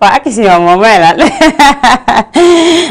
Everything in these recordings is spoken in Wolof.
waaw ak si moom mooy lan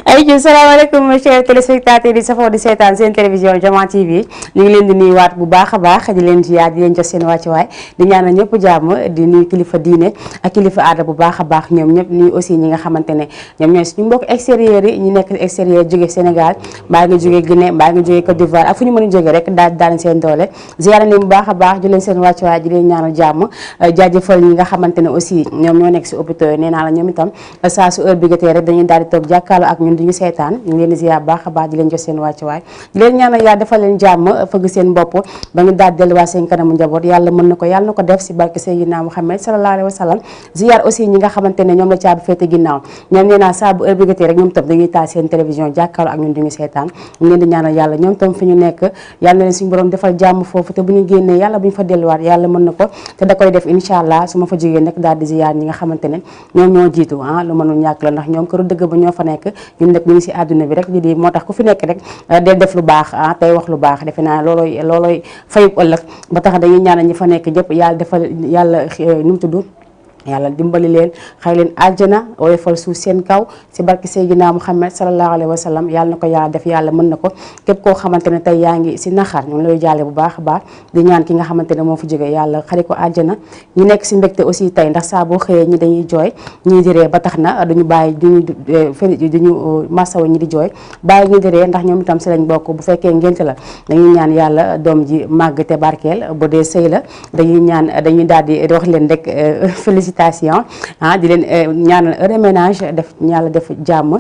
ay ci salaamaaleykum chers téléspectateurs yi safoo di seetaan seen télévision Diama TV ñu ngi leen di nuyuwaat bu baax a baax di leen ziar di leen jox seen wàccuwaay di ñaanal ñëpp jàmm di nuyu kilifa diine ak kilifa aada bu baax a baax ñoom ñëpp nuyu aussi ñi nga xamante ne ñoom ñooy suñu mbokk extérieurs yi ñu nekk extérieur jóge Sénégal mbaa nga jóge Guinée mbaa nga jóge Côte d'Ivoire ak fu ñu mën a jóge rek daal seen doole ziar ni bu baax a baax di leen seen wàccuwaay di leen ñaanal jàmm jaajëfal ñi nga xamante ne aussi ñoom ñoo nekk si hôpital yi nee naa la ñoom itam saa su heure bi jotee rek dañuy daal di toog jàkkaarloo ak ñun di ñu seetaan ñu ngi leen di ziar baax a baax di leen jox seen wàccuwaay di leen ñaanal yàlla defal leen jàmm fëgg seen bopp ba nga daal delluwaat seen kanamu njaboot yàlla mën na ko yàlla na ko def si barke Seydina Muhammad sallallahu alayhi wa sallam ziar aussi ñi nga xamante ne ñoom la caabi féete ginnaaw ñoom nee naa saa bu heure bi jotee rek ñoom itam dañuy taal seen télévision jàkkaarloo ak ñun di ñu seetaan ñu leen di ñaanal yàlla ñoom itam fi ñu nekk yàlla na leen suñu borom defal jàmm foofu te bu ñu génnee yàlla bu ñu fa delluwaat yàlla mën na ko te da koy def incha allah su ma fa jógee nag daal di ziar ñi nga xamante ne ñoom ñoo jiitu lu mënul ñàkk la ndax ñoom këru dëgg ba ñoo fa nekk ñun nag ñu ngi si àdduna bi rek di moo tax ku fi nekk rek del def lu baax tey wax lu baax defe naa loolooy fayub ëllëg ba tax dañuy ñaanal ñi fa nekk jëpp yàlla defal yàlla nu mu tudd yàlla dimbali leen xëy leen àjjana oyofal suuf seen kaw si barke Seydina Muhammad sallallahu alayhi wa sallam yàlla na ko yàlla def yàlla mën na ko képp koo xamante ne tey yaa ngi si naxar ñu ngi lay jaale bu baax a baax di ñaan ki nga xamante ne moo fi jóge yàlla xari ko àjjana ñu nekk si mbégte aussi tey ndax saa boo xëyee ñi dañuy jooy ñii di ree ba tax na duñu bàyyi duñu masawo ñi di jooy bàyyi ñi di ree ndax ñoom itam si lañ bokk bu fekkee ngénte la dañuy ñaan yàlla doom ji màgg te barkeel bu dee sëy la dañuy daal di wax leen rek félicité di leen ñaanal heureux ménage def yàlla def jàmm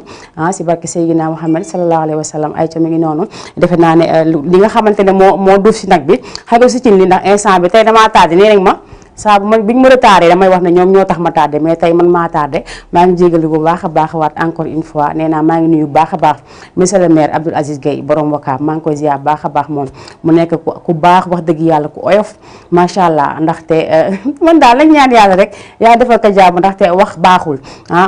si barke Seydina Muhammad sallallahu alayhi wa sallam ay ca mi ngi noonu defe naa ne li nga xamante ne moo duuf si nag bi xajul si cin li ndax instant bi tey damaa tardé nee nañ ma saa bu bi ñu ma retardé damay wax ne ñoom ñoo tax ma tardé mais tey man maa tardé maa ngi jégalu bu baax a baax waat encore une fois nee naa maa ngi nuyu bu baax a baax monsieur le maire Abdoul Aziz Gueye borom Wakaam maa ngi koy ziar bu baax a baax moom mu nekk ku baax wax dëgg yàlla ku oyof macha allah ndaxte man daal lañ ñaan yàlla rek yaa defal ko jàmm ndaxte wax baaxul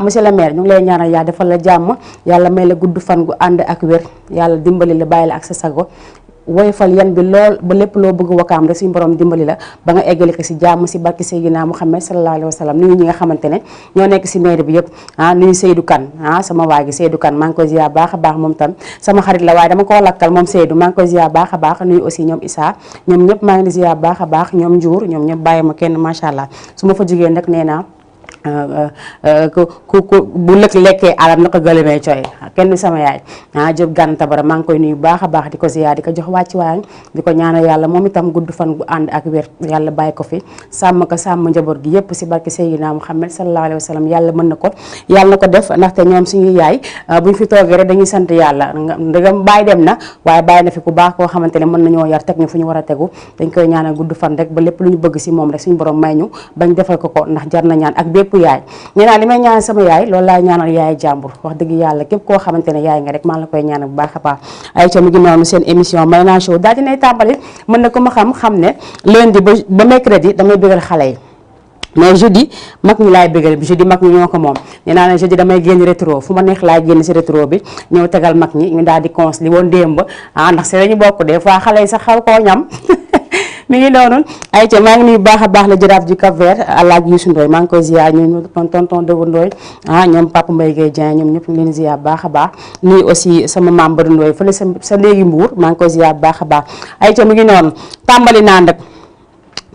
monsieur le maire ñu ngi lay ñaanal yaa defal la jàmm yàlla may la gudd fan gu ànd ak wér yàlla dimbali la bàyyi la ak sa sago woyofal yan bi lool ba lépp loo bëgg Wakaam rek suñu borom dimbali la ba nga eggale ko si jàmm si barki Seydina Muhammad sallallahu alayhi wa sallam nuyu ñi nga xamante ne ñoo nekk si maire bi yëpp nuyu Seydou Kane sama waa gi Seydou Kane maa ngi koy ziar baax a baax moom tam sama xarit la waaye dama koo lakkal moom Seydou maa ngi koy ziar baax a baax nuyu aussi ñoom Issa ñoom ñëpp maa ngi di ziar baax a baax ñoom Ndiour ñoom ñëpp bàyyi ma kenn macha allah su ma fa jigéen nag nee naa ku bu lëkk lekkee alam na ko gëlëmee coy kenn du sama yaay Jóob Gànn Tabara maa ngi koy nuyu baax a baax di ko ziyaar di ko jox wàcc waayam di ko ñaanal yàlla moom itam gudd fan gu ànd ak wér yàlla bàyyi ko fi sàmm ko sàmm njaboot gi yépp si barke Seydina Muhammad sallallahu alayhi wa sallam yàlla mën na ko yàlla na ko def ndaxte ñoom suñu yaay buñ fi toogee rek dañuy sant yàlla ndegam bàyyi dem na waaye bàyyi na fi ku baax koo xamante ne mën nañoo yar teg ñu fu ñu war a tegu dañ koy ñaanal gudd fan rek ba lépp lu ñu bëgg si moom rek suñu borom may ñu bañ defal ko ndax jar na ñaan ak bépp yaay nee naa li may ñaanal sama yaay loolu laay ñaanal yaay jàmbur wax dëgg yàlla képp koo xamante ne yaay nga rek maa la koy ñaanal bu baax a baax ay ca mi ngi noonu seen émission Mayna Show daal dinay tàmbali mën na ko ma xam ne lundi ba mercredi damay bëggal xale yi mais jeudi mag ñi laay bëggal bi jeudi mag ñi ñoo ko moom nee naa ne jeudi damay génn rétro fu ma neex laay génn si rétro bi ñëw tegal mag ñi ñu daal di cons li woon démb ndax si lañu bokk des fois xale yi sax xaw koo ñam mi ngi noonu ay ca maa ngi nuyu baax a baax la jaraaf du Cap Vert Alaaji Youssou Ndoye maa ngi koy ziar ñoom tonton Dëgg Ndoye ñoom Papa Mbaye Gueye Dieng ñoom ñëpp ñu leen ziar baax a baax nuyu aussi sama maam Badou Ndoye fële sa léegi Mbuur maa ngi koy ziar baax a baax ay ca mi ngi noonu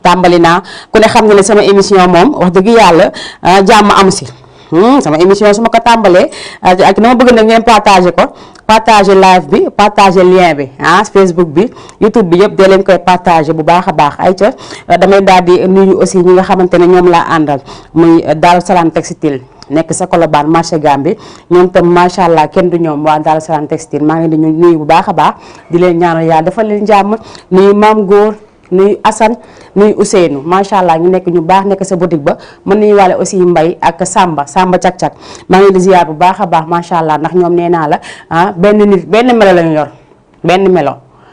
tàmbali naa ku ne xam ne sama émission moom wax dëgg yàlla jàmm am si sama émission su ma ko tàmbalee ak dama bëgg nag ngeen partager ko partager live bi partager lien bi Facebook bi YouTube bi yëpp dee leen koy partager bu baax a baax ay ca damay daal di nuyu aussi ñi nga xamante ne ñoom laa àndal muy Daaru Salaam Textile nekk sa Colobane marché Gambie ñoom tam macha allah kenn du ñoom waa Daaru Salaam Textile maa ngi leen di nuyu bu baax a baax di leen ñaanal yàlla defal leen jàmm nuyu Maam Góor nuyu Assane nuyu Ousseynou macha allah ñu nekk ñu baax nekk sa boutique ba mën nañu wàlle aussi Mbay ak Samba cak-cak maa ngi di ziar bu baax a baax macha allah ndax ñoom nee naa la benn nit benn melo lañu yor benn melo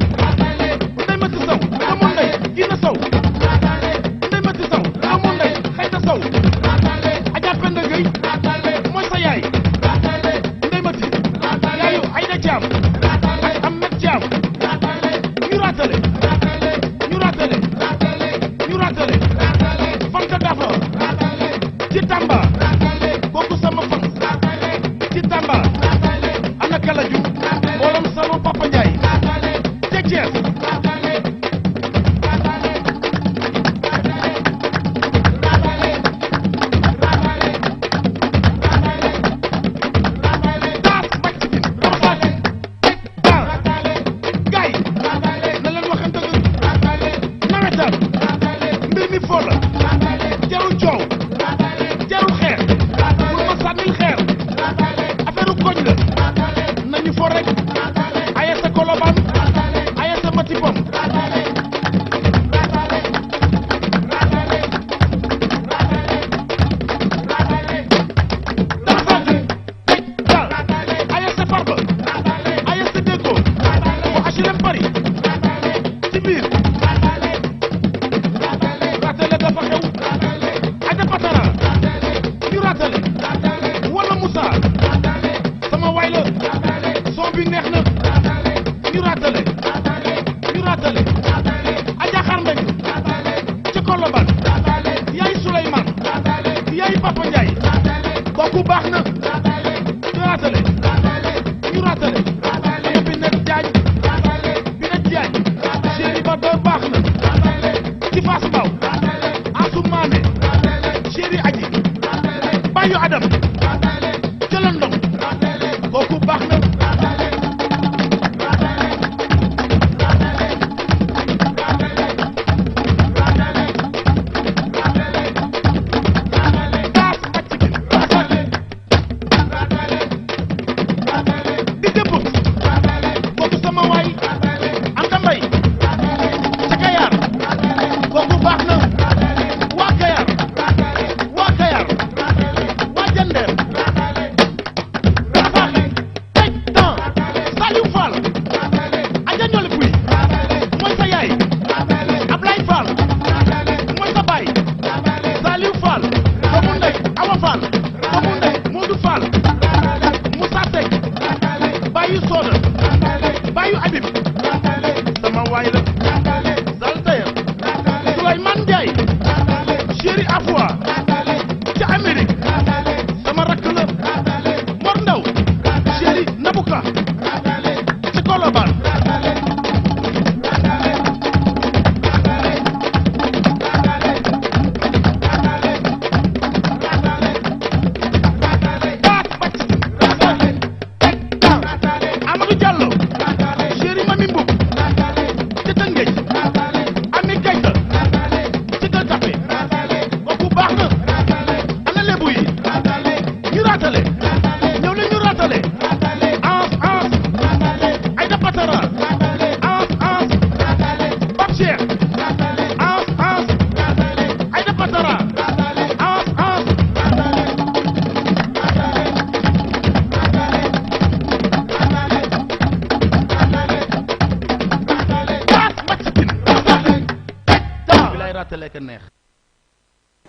Ndeye Mati Sow dama Tamba kooku sama fan ci Tamba ana Kalaju borom salon Papa Ndiaye ca Thiès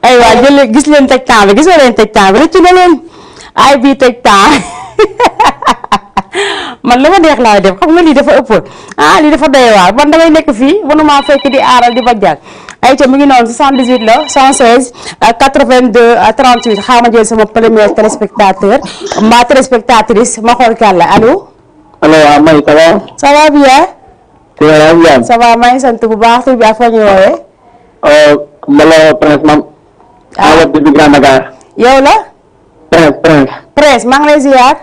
ay waa jël gis leen teg temps bi gisoo leen teg temps bi rëcc na leen ay bii teg temps man la ma neex laay def xam nga lii dafa ëpp lii dafa doy waar man damay nekk fii mënuma fekk di aaral di bajjal ay ca mi ngi noonu 78 la 116 82 38 xaama jël sama premier téléspectateur mbaa téléspectatrice ma xool kàlla allo allo waaw May ça va. ça va bien. ça va maa ngi sant bu baax tur bi ak fa ñu woowee. Mbala Prince man. Awad di Grand Dakar. yow la. Prince maa ngi lay ziar.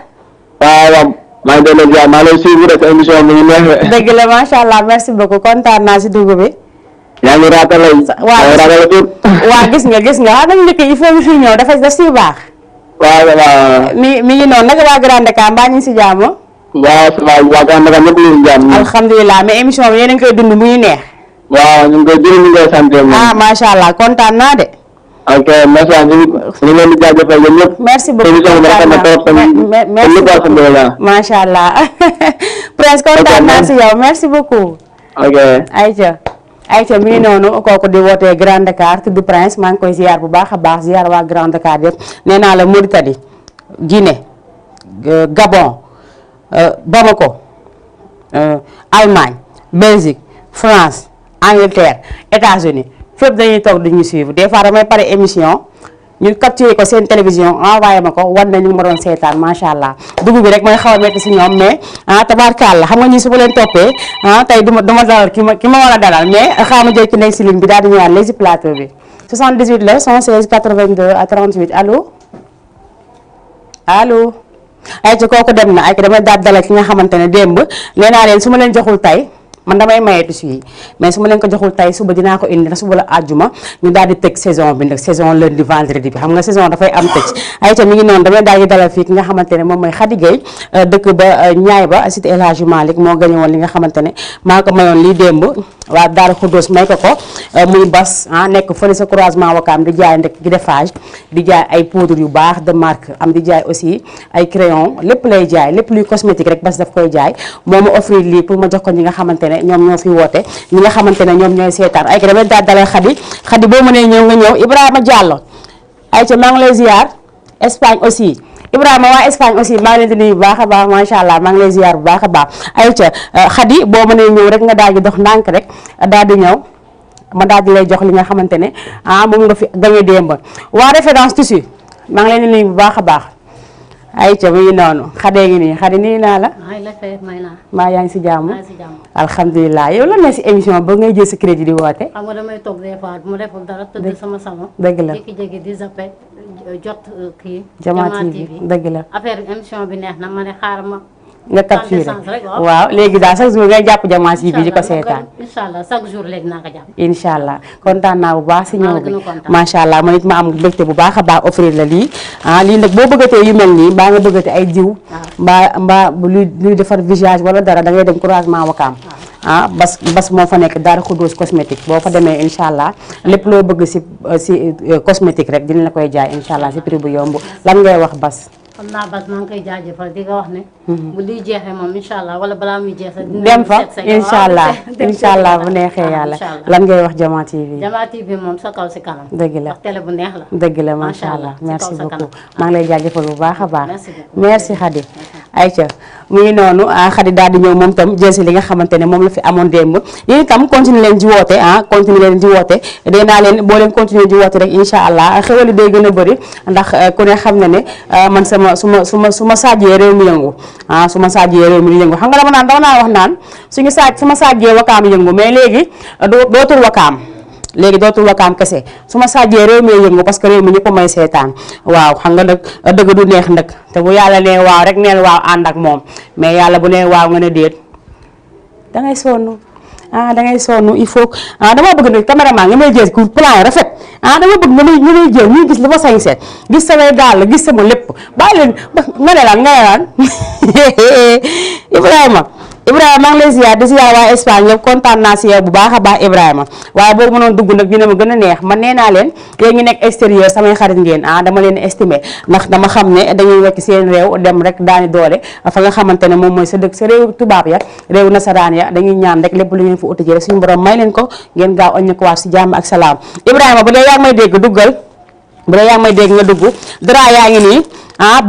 waaw maa ngi doon ziar maa ngi lay suivre sa émission bi ñu neex. dëgg la macha allah merci beaucoup kontaan naa si dugub bi. yaa ngi raatale. waaw gis nga xam nga njëkk il faut ñu fi ñëw dafa def si baax. waaw. mi ngi noonu naka waa Grand Dakar mbaa ñu ngi si jàmm. waaw waa Grand Dakar ñëpp ñu ngi jàmm. alhamdulilah mais émission bi yéen a ngi koy dund mu ngi neex. waaw ñu ngi koy jëriñ ñu ngi koy sant. macha allah kontaan naa de. ok merci ñu ngi leen di jaajëfal yéen ñëpp. merci beaucoup macha allah Prince kontaan naa si yow merci beaucoup. ok ayca mi ngi noonu kooku di wootee Grand Dakar tudd Prince maa ngi koy ziar bu baax a baax ziar waa Grand Dakar yëpp nee naa la Mauritanie Guinée Gabon Bamako Allemagne Belgique France Angleterre États-Unis fépp dañuy toog di ñu suivre des fois damay pare émission ñu capturé ko seen télévision envoyé ma ko wan na ñu ma doon seetaan macha allah dugub bi rek mooy xaw a métti si ñoom mais tabaarkàlla xam nga ñi su ma leen toppee tey duma dalal ki ma war a dalal mais xaama jël ki nekk si ligne bi daal di ñëwaat léegi si plateau bi 78 la 116 82 à 38 allo allo ay ci kooku dem na ay ko damay daal dalal ki nga xamante ne démb nee naa leen su ma leen joxul tey man damay maye tissu yi mais su ma leen ko joxul tey suba dinaa ko indi na suba la àjjuma ñu daal di tëj saison bi nag saison lundi vendredi bi xam nga saison dafay am tëj ay ta mi ngi noonu damay daal di dalal fii ki nga xamante ne moom mooy Khady Gueye dëkk ba ñaay ba cité El Hadji Malick moo gañe woon li nga xamante ne maa ko mayoon lii démb waa Daaru Xuddoos may ko muy bas nekk fële sa croisement Wakaam di jaay ndek gi defage di jaay ay poudre yu baax de marque am di jaay aussi ay crayon lépp lay jaay lépp luy cosmétique rek bas daf koy jaay moo ma offrir lii pour ma jox ko ñi nga xamante ne ñoom ñoo fi woote ñi nga xamante ne ñoom ñooy seetaan ay ko damay daal dalal Khady boo mënee ñëw nga ñëw Ibrahima Diallo ay ca maa ngi lay ziar Espagne aussi Ibrahima waa Espagne aussi maa ngi leen di nuyu bu baax a baax macha allah maa ngi lay ziar bu baax a baax ay ca Khady boo mënee ñëw rek nga daal di dox ndànk rek daal di ñëw ma daal di lay jox li nga xamante ne moom nga fi gañe démb waa référence tissu maa ngi leen di nuyu bu baax a baax ay ca muy noonu Khady ngi nii Khady nii naa la maa yaa ngi si jàmm alhamdulilah yow lan la si émission ba ngay jël sa crédit di woote xam nga damay toog des fois bu ma deful dara tëdd sama salon dëgg la jékki-jékki di zappé jot kii Jama TV dëgg la affaire émission bi neex na ma ne xaaral ma nga capturé waaw léegi daal chaque jour ngay jàpp Jama TV bi di ko seetaan incha allah chaque jour léegi naa ko jàpp incha allah kontaan naa bu baax si ñëw bi macha allah man it ma am mbégte bu baax a baax offrir la lii lii nag boo bëggatee yu mel nii mbaa nga bëggatee ay diw mbaa luy defar visage wala dara da ngay dem croisement Wakaam bas moo fa nekk Daaru Xuddoos cosmétique boo fa demee incha allah lépp loo bëgg si cosmétique rek dina la koy jaay incha allah si prix bu yomb lan ngay wax bas xam naa bas maa ngi koy jaajëfal di ko wax ne bu liy jeexee moom incha allah wala balaa muy jeex dem fa incha allah bu neexee yàlla lan ngay wax Jama TV Jama TV moom sa kaw si kanam dëgg la wax télé bu neex la dëgg la macha allah merci beaucoup maa ngi lay jaajëfal bu baax a baax merci Khady ayca mu ngi noonu Khady daal di ñëw moom tam jël si li nga xamante ne moom la fi amoon démb yéen itam continuer leen di woote continuer leen di woote dee naa leen boo leen continuer di woote rek incha allah xewali day gën a bëri ndax ku ne xam na ne man su ma saajee réew mi yëngu su ma saajee réew mi di yëngu xam nga dama naa wax naan su ma saajee Wakaam yëngu mais léegi dootul Wakaam léegi dootul Wakaam kese su ma saajee réew mi yëngu parce que réew mi ñëpp may seetaan waaw xam nga nag dëgg du neex nag te bu yàlla nee waaw rek neel waaw ànd ak moom mais yàlla bu nee waaw nga ne déet dangay sonn dangay sonn il faut dama bëgg nag caméraman nga may jël pour plan yi rafet dama bëgg nga may jël ñuy gis li ma sañse gis samay dàll gis sama lépp bàyyi leen nga ne laan Ibrahima maa ngi lay ziar di ziar waa Espagne yëpp kontaan naa si yow bu baax a baax Ibrahima waaye boobu mënoon dugg nag dina ma gën a neex man nee naa leen yéen ngi nekk extérieur samay xarit ngeen dama leen estimé ndax dama xam ne dañuy wekk seen réew dem rek daani doole fa nga xamante ne moom mooy sa dëkk sa réew tubaab ya réew nasaraan ya dañuy ñaan rek lépp lu ngeen fa uti ji rek suñu borom may leen ko ngeen gaaw añ ko waat si jàmm ak salaam Ibrahima bu dee yaa ngi may dégg duggal bu dee yaa ngi may dégg nga dugg dara yaa ngi nii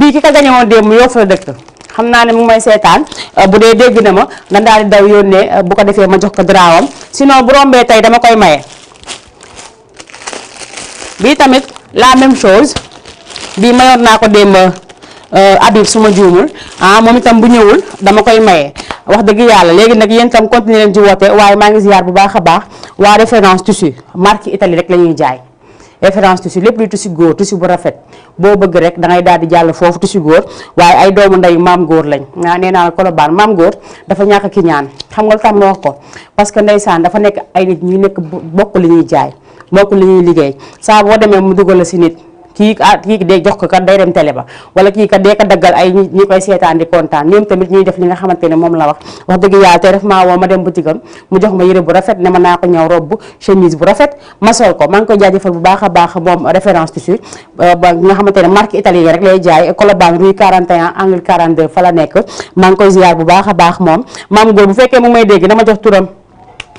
bii ki ka gañe woon démb yoo fa dëkk xam naa ne mu ngi may seetaan bu dee dégg na ma nga daal di daw yónnee bu ko defee ma jox ko daraawam sinon bu rombee tey dama koy maye bii tamit la même chose bii mayoon naa ko démb Habib su ma juumul moom itam bu ñëwul dama koy maye wax dëgg yàlla léegi nag yéen itam continuer leen ci woote waaye maa ngi ziar bu baax a baax waa référence tissu marque Italie rek la ñuy jaay référence tissu lépp luy tissu góor tissu bu rafet boo bëgg rek dangay daal di jàll foofu tissu góor waaye ay doomu nday maam góor lañ nee naa la Colobane maam góor dafa ñàkk ki ñaan xam nga lu tax ma wax ko parce que ndeysaan dafa nekk ay nit ñuy nekk bokk li ñuy jaay bokk li ñuy liggéey saa boo demee mu dugal la si nit kii dee jox ko kat day dem télé ba wala kii kat dee ko daggal ay ñi koy seetaan di kontaan ñoom tamit ñuy def li nga xamante ne moom la wax dëgg yàlla te def maa woo ma dem boutique am mu jox ma yére bu rafet ne ma naa ko ñëw robb chemise bu rafet ma sol ko maa ngi koy jaajëfal bu baax a baax moom référence tissu ba nga xamante ne marque italien rek lay jaay Colobane rue 41 angle 42 fa la nekk maa ngi koy ziar bu baax a baax moom maam góor bu fekkee mu may dégg dama jox turam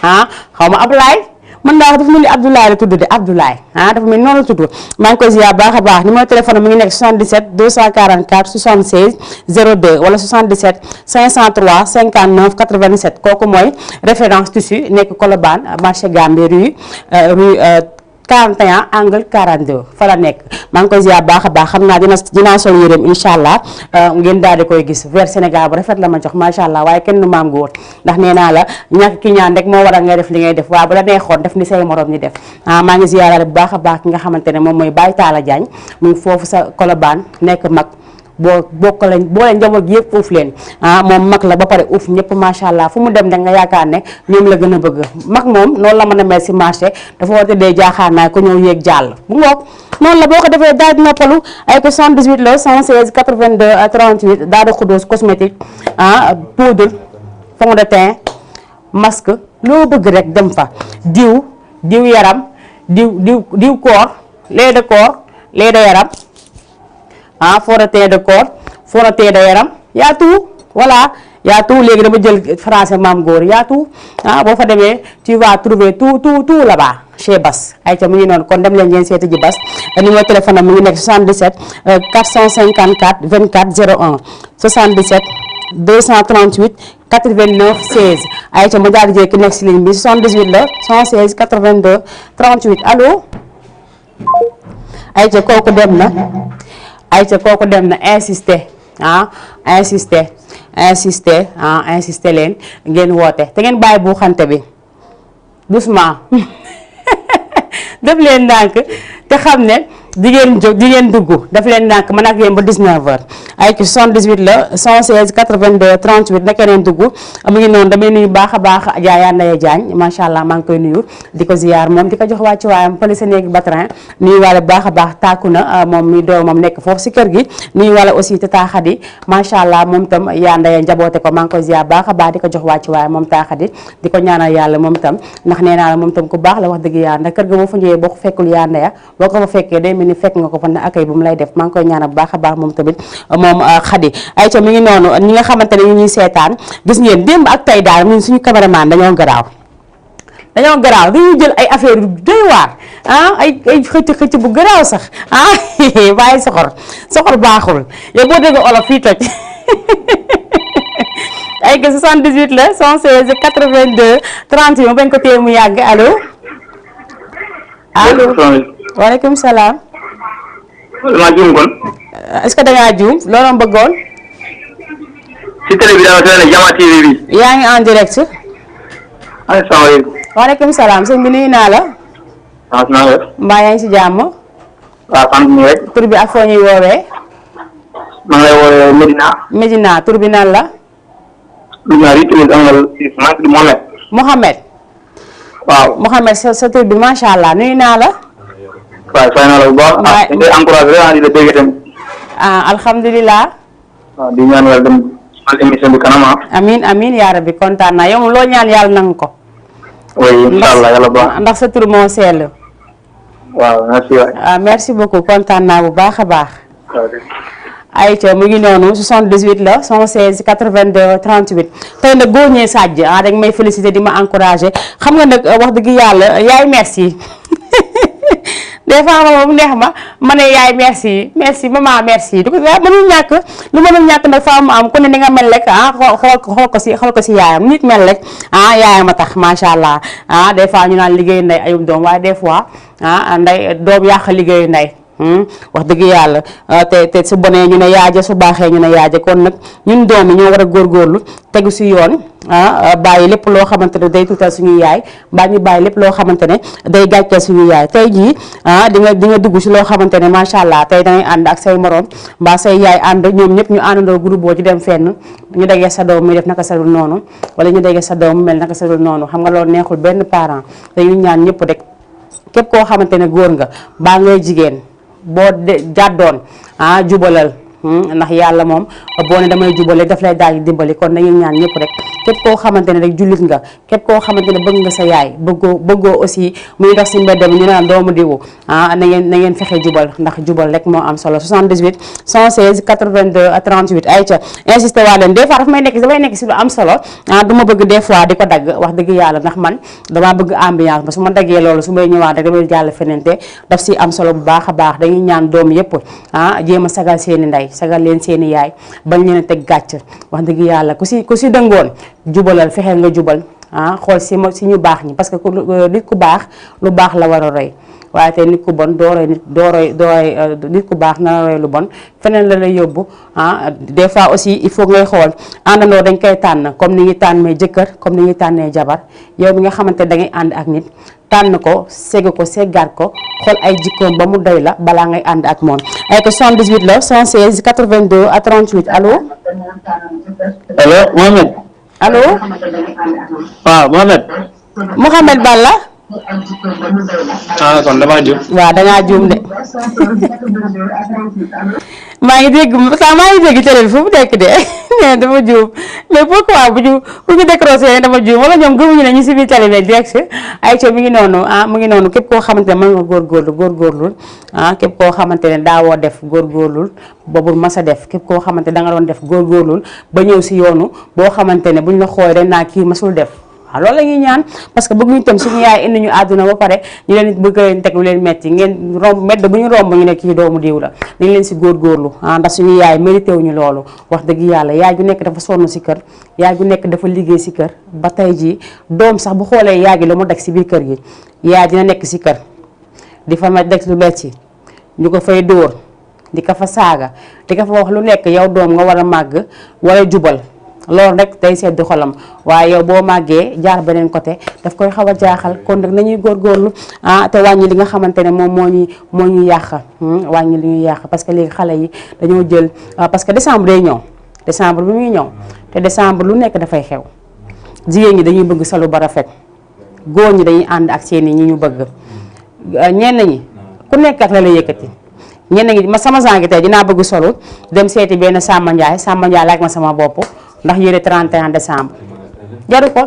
xaw ma Ablaye man daa wax dafa mel ni Abdoulaye la tudd de Abdoulaye dafa mel ni noonu la tudd maa ngi koy ziar baax a baax numéro téléphone mi ngi nekk 77 244 76 02 wala 77 503 59 87 kooku mooy référence tissu nekk Colobane marché Gambie rue 41 angle 42 fa la nekk maa ngi koy ziar baax a baax xam naa dinaa sol yéreem incha allah ngeen daal di koy gis vert Sénégal bu rafet la ma jox macha allah waaye kenn du maam góor ndax nee naa la ñàkk ki ñaan rek moo waral ngay def li ngay def waaw bu la neexoon def ni say morom ñi def maa ngi ziarale bu baax a baax ki nga xamante ne moom mooy Baye Talla Diagne mu ngi foofu sa Colobane nekk mag boo leen njaboot gi yëpp uuf leen moom mag la ba pare uuf ñëpp macha allah fu mu dem da nga yaakaar ne ñoom la gën a bëgg mag moom noonu la mën a mel si marché dafa war a tëddee jaaxaar naa ko ñëw yéeg jàll bu ngoog noonu la boo ko defee daal di noppalu ay ko 78 la 116 82 38 daal di xudóos cosmétique poudre fond de teint masque loo bëgg rek dem fa diw yaram diw corps lait de corps lait de yaram fond de teint de corps fond de teint de yaram yaa tout voilà yaa tout léegi dama jël français maam góor yaa tout boo fa demee tu vas trouver tout là-bas chez Bass ay ca mu ngi noonu kon dem leen ngeen seeti ji Bass numéro téléphone am mu ngi nekk 77 454 24 01 77 238 89 16 ay ca mu daal di jël ki nekk si ligne bi 78 la 116 82 38 allo ay ca kooku dem na insister insister leen ngeen woote te ngeen bàyyi bu xante bi doucement def leen ndànk te xam ne di ngeen dugg def leen ndànk man ak yéen ba 19h ay ci 78 la 116 82 38 na keneen dugg mu ngi noonu damay nuyu baax a baax Adja Ndeye Diagne macha allah maa ngi koy nuyu di ko ziyaar moom di ko jox wàccu waayam pële sa néegi batrin nuyu wala baax a baax tàkku na moom mi doomam nekk foofu si kër gi nuyu wala aussi Tata Khady macha allah moom tam yaa Ndeye njaboote ko maa ngi koy ziyaar baax a baax di ko jox wàccu waayam moom Tata Khady di ko ñaanal yàlla moom tam ndax nee naa la moom tam ku baax la wax dëgg yàlla ndax kër ga boo fa ñëwee boo ko fekkul yaa Ndeye boo ko fa fekkee day mel ni fekk nga ko fa ne akay bu mu lay def maa ngi koy ñaanal bu baax a baax moom tamit moom Khady ay ca mi ngi noonu ñi nga xamante ne ñu ñuy seetaan gis ngeen démb ak tey daal ñun suñu cameraman dañoo garaaw dañuy jël ay affaire yu doy waar ay xëcc bu garaaw sax waaye soxor baaxul yow boo dégg olof fii toj ay que 78 la 116 82 30 ma bañ ko téye mu yàgg allo waaleykum salaam maa juum kon. est-ce que da ngaa juum loolu bëggoon. si télé bi dama télé Jama TV bi. yaa ngi en direct. asalaamaaleykum. waaleykum salaam sëñ bi nuyu naa la. waaw naa la. mbaa yaa ngi si jàmm. waaw sant ñu rek. tur bi ak foo ñuy woowee. maa ngi lay woowee Medina. Medina tur bi nan la. Medina rii tamit am na maa ngi tudd Mohamed. Mohamed. waaw Mohamed sa tur bi macha allah nuyu naa la. waaw fay naa la bu baax. waay di lay encouragé di la dégg tamit. alhamdulilah. waaw di ñaan yàlla dem al émission bi kanam amiin yaa rabbi kontaan naa yow moom loo ñaan yàlla nangu ko. oui incha allah yàlla baax. ndax sa tur moo sell. waaw merci waay. merci beaucoup kontaan naa bu baax a baax. ayca mu ngi noonu 78 la 116 82 38 tey nag góor ñee sàjj dañ may félicité di ma encouragé xam nga nag wax dëgg yàlla yaay merci des fois moom neex ma ne yaay merci maman merci du ko mënul ñàkk lu mënul ñàkk nag faa mu am ku ne ni nga mel rek xool ko si yaayam nit mel rek yaayam a tax macha allah des fois ñu naan liggéeyu ndey ayub doom waaye des fois ndey doom yàq liggéeyu ndey wax dëgg yàlla te su bonee ñu ne yaaja su baaxee ñu ne yaaja kon nag ñun doom yi ñoo war a góorgóorlu tegu si yoon bàyyi lépp loo xamante ne day tuutal suñu yaay mbaa ñu bàyyi lépp loo xamante ne day gàcceel suñu yaay tey jii di nga dugg si loo xamante ne macha allah tey dangay ànd ak say morom mbaa say yaay ànd ñoom ñëpp ñu àndandoo groupe boo ci dem fenn ñu déggee sa doom muy def naka sa dul noonu wala ñu déggee sa doom mel naka sa dul noonu xam nga loolu neexul benn parent te ñu ñaan ñëpp rek képp koo xamante ne góor nga baa ngay jigéen boo jàddoon jubalal ndax yàlla moom boo ne damay jubale daf lay daal di dimbali kon dañuy ñaan ñëpp rek képp koo xamante ne rek jullit nga képp koo xamante ne bëgg nga sa yaay bëggoo aussi muy dox si mbedd mi ñu naan doomu diwu na ngeen fexe jubal ndax jubal rek moo am solo 78 116 82 38 ayca insisté waa leen des fois damay nekk si lu am solo du ma bëgg des fois di ko dagg wax dëgg yàlla ndax man damaa bëgg ambiance ba su ma daggee loolu su may ñëwaat rek damay jàll feneen te daf si am solo bu baax a baax dañuy ñaan doom yëpp jéem a sagal seeni ndey sagal leen seeni yaay bañ leen a teg gàcc wax dëgg yàlla ku si dëngoon jubalal fexeel nga jubal xool si ñu baax ñi parce que nit ku baax lu baax la war a roy waaye tey nit ku bon doo roy nit ku baax nga roy lu bon feneen la lay yóbbu des fois aussi il faut ngay xool àndandoo dañ koy tànn comme ni ñuy tànnee jëkkër comme ni ñuy tànnee jabar yow mi nga xamante da ngay ànd ak nit tànn ko segg ko seggaat ko xool ay jikkoom ba mu doy la balaa ngay ànd ak moom ay ko 78 la 116 82 à 38 allo. allo Mohamed. allo. waaw Mohamed. Mouhamed Balla. kon damaa juum. waaw dangaa juum de. maa ngi dégg télé bi fu mu nekk de nee dama juum mais pourquoi bu ñu décroché dama juum wala ñoom gëmuñu ne ñu si biir télé bi direct ay co mi ngi noonu képp koo xamante ne mën nga góorgóorlu képp koo xamante ne daawoo def góorgóorlul boobul mas a def képp koo xamante da nga doon def góorgóorlul ba ñëw si yoonu boo xamante ne buñ la xoolee dañ naa kii masul def waaw loolu la ñuy ñaan parce que bëgguñu tam suñu yaay indi ñu àdduna ba pare ñu leen bëgg leen teg lu leen metti ngeen romb medd bu ñu romb ñu ne kii doomu diw la nañ leen si góorgóorlu ndax suñu yaay mérité wuñu loolu wax dëgg yàlla yaay ju nekk dafa sonn si kër yaay ju nekk dafa liggéey si kër ba tey jii doom sax bu xoolee yaay gi la mu deg si biir kër gi yaay dina nekk si kër di fa ma deg lu metti ñu ko fay dóor di ko fa saaga di ko fa wax lu nekk yow doom nga war a màgg war a jubal loolu rek day sedd xolam waaye yow boo màggee jaar beneen côté daf koy xaw a jaaxal kon nag nañuy góorgóorlu te wàññi li nga xamante ne moom moo ñuy yàq wàññi li ñuy yàq parce que léegi xale yi dañoo jël parce que décembre day ñëw décembre bi muy ñëw te décembre lu nekk dafay xew jigéen ñi dañuy bëgg solu ba rafet góor ñi dañuy ànd ak seeni ñi ñu bëgg ñenn ñi ku nekk ak la yëkkati ñenn ñi ma sama sang gi tey dinaa bëgg solu dem seeti benn Samba Ndiaye laaj ma sama bopp ndax yére 31 décembre jaru ko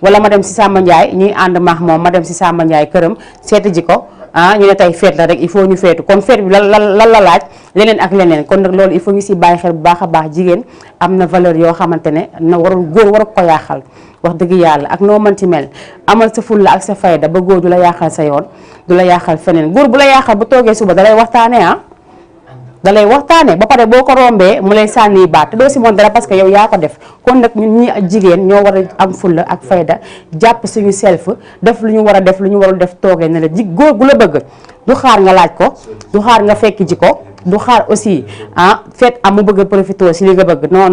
wala ma dem si Samba Ndiaye ñuy ànd maax moom ma dem si Samba Ndiaye këram seeti ji ko ñu ne tey feet la rek il faut ñu feetu kon feet bi lan la laaj leneen ak leneen kon nag loolu il faut ñu si bàyyi xel bu baax a baax jigéen am na valeur yoo xamante ne na warul góor waru ko yàqal wax dëgg yàlla ak noo mënti mel amal sa fulla ak sa fayda ba góor du la yàqal sa yoon du la yàqal feneen góor bu la yàqal bu toogee suba dalay waxtaane dalay waxtaane ba pare boo ko rombee mu lay sànni baat te doo si moom dara parce que yow yaa ko def kon nag ñun ñi jigéen ñoo war a am fulla ak fayda jàpp suñu self def lu ñu war a def lu ñu warul def toogee ne la góor gu la bëgg du xaar nga laaj ko du xaar nga fekk ji ko du xaar aussi feet am mu bëgg a profité si li nga bëgg non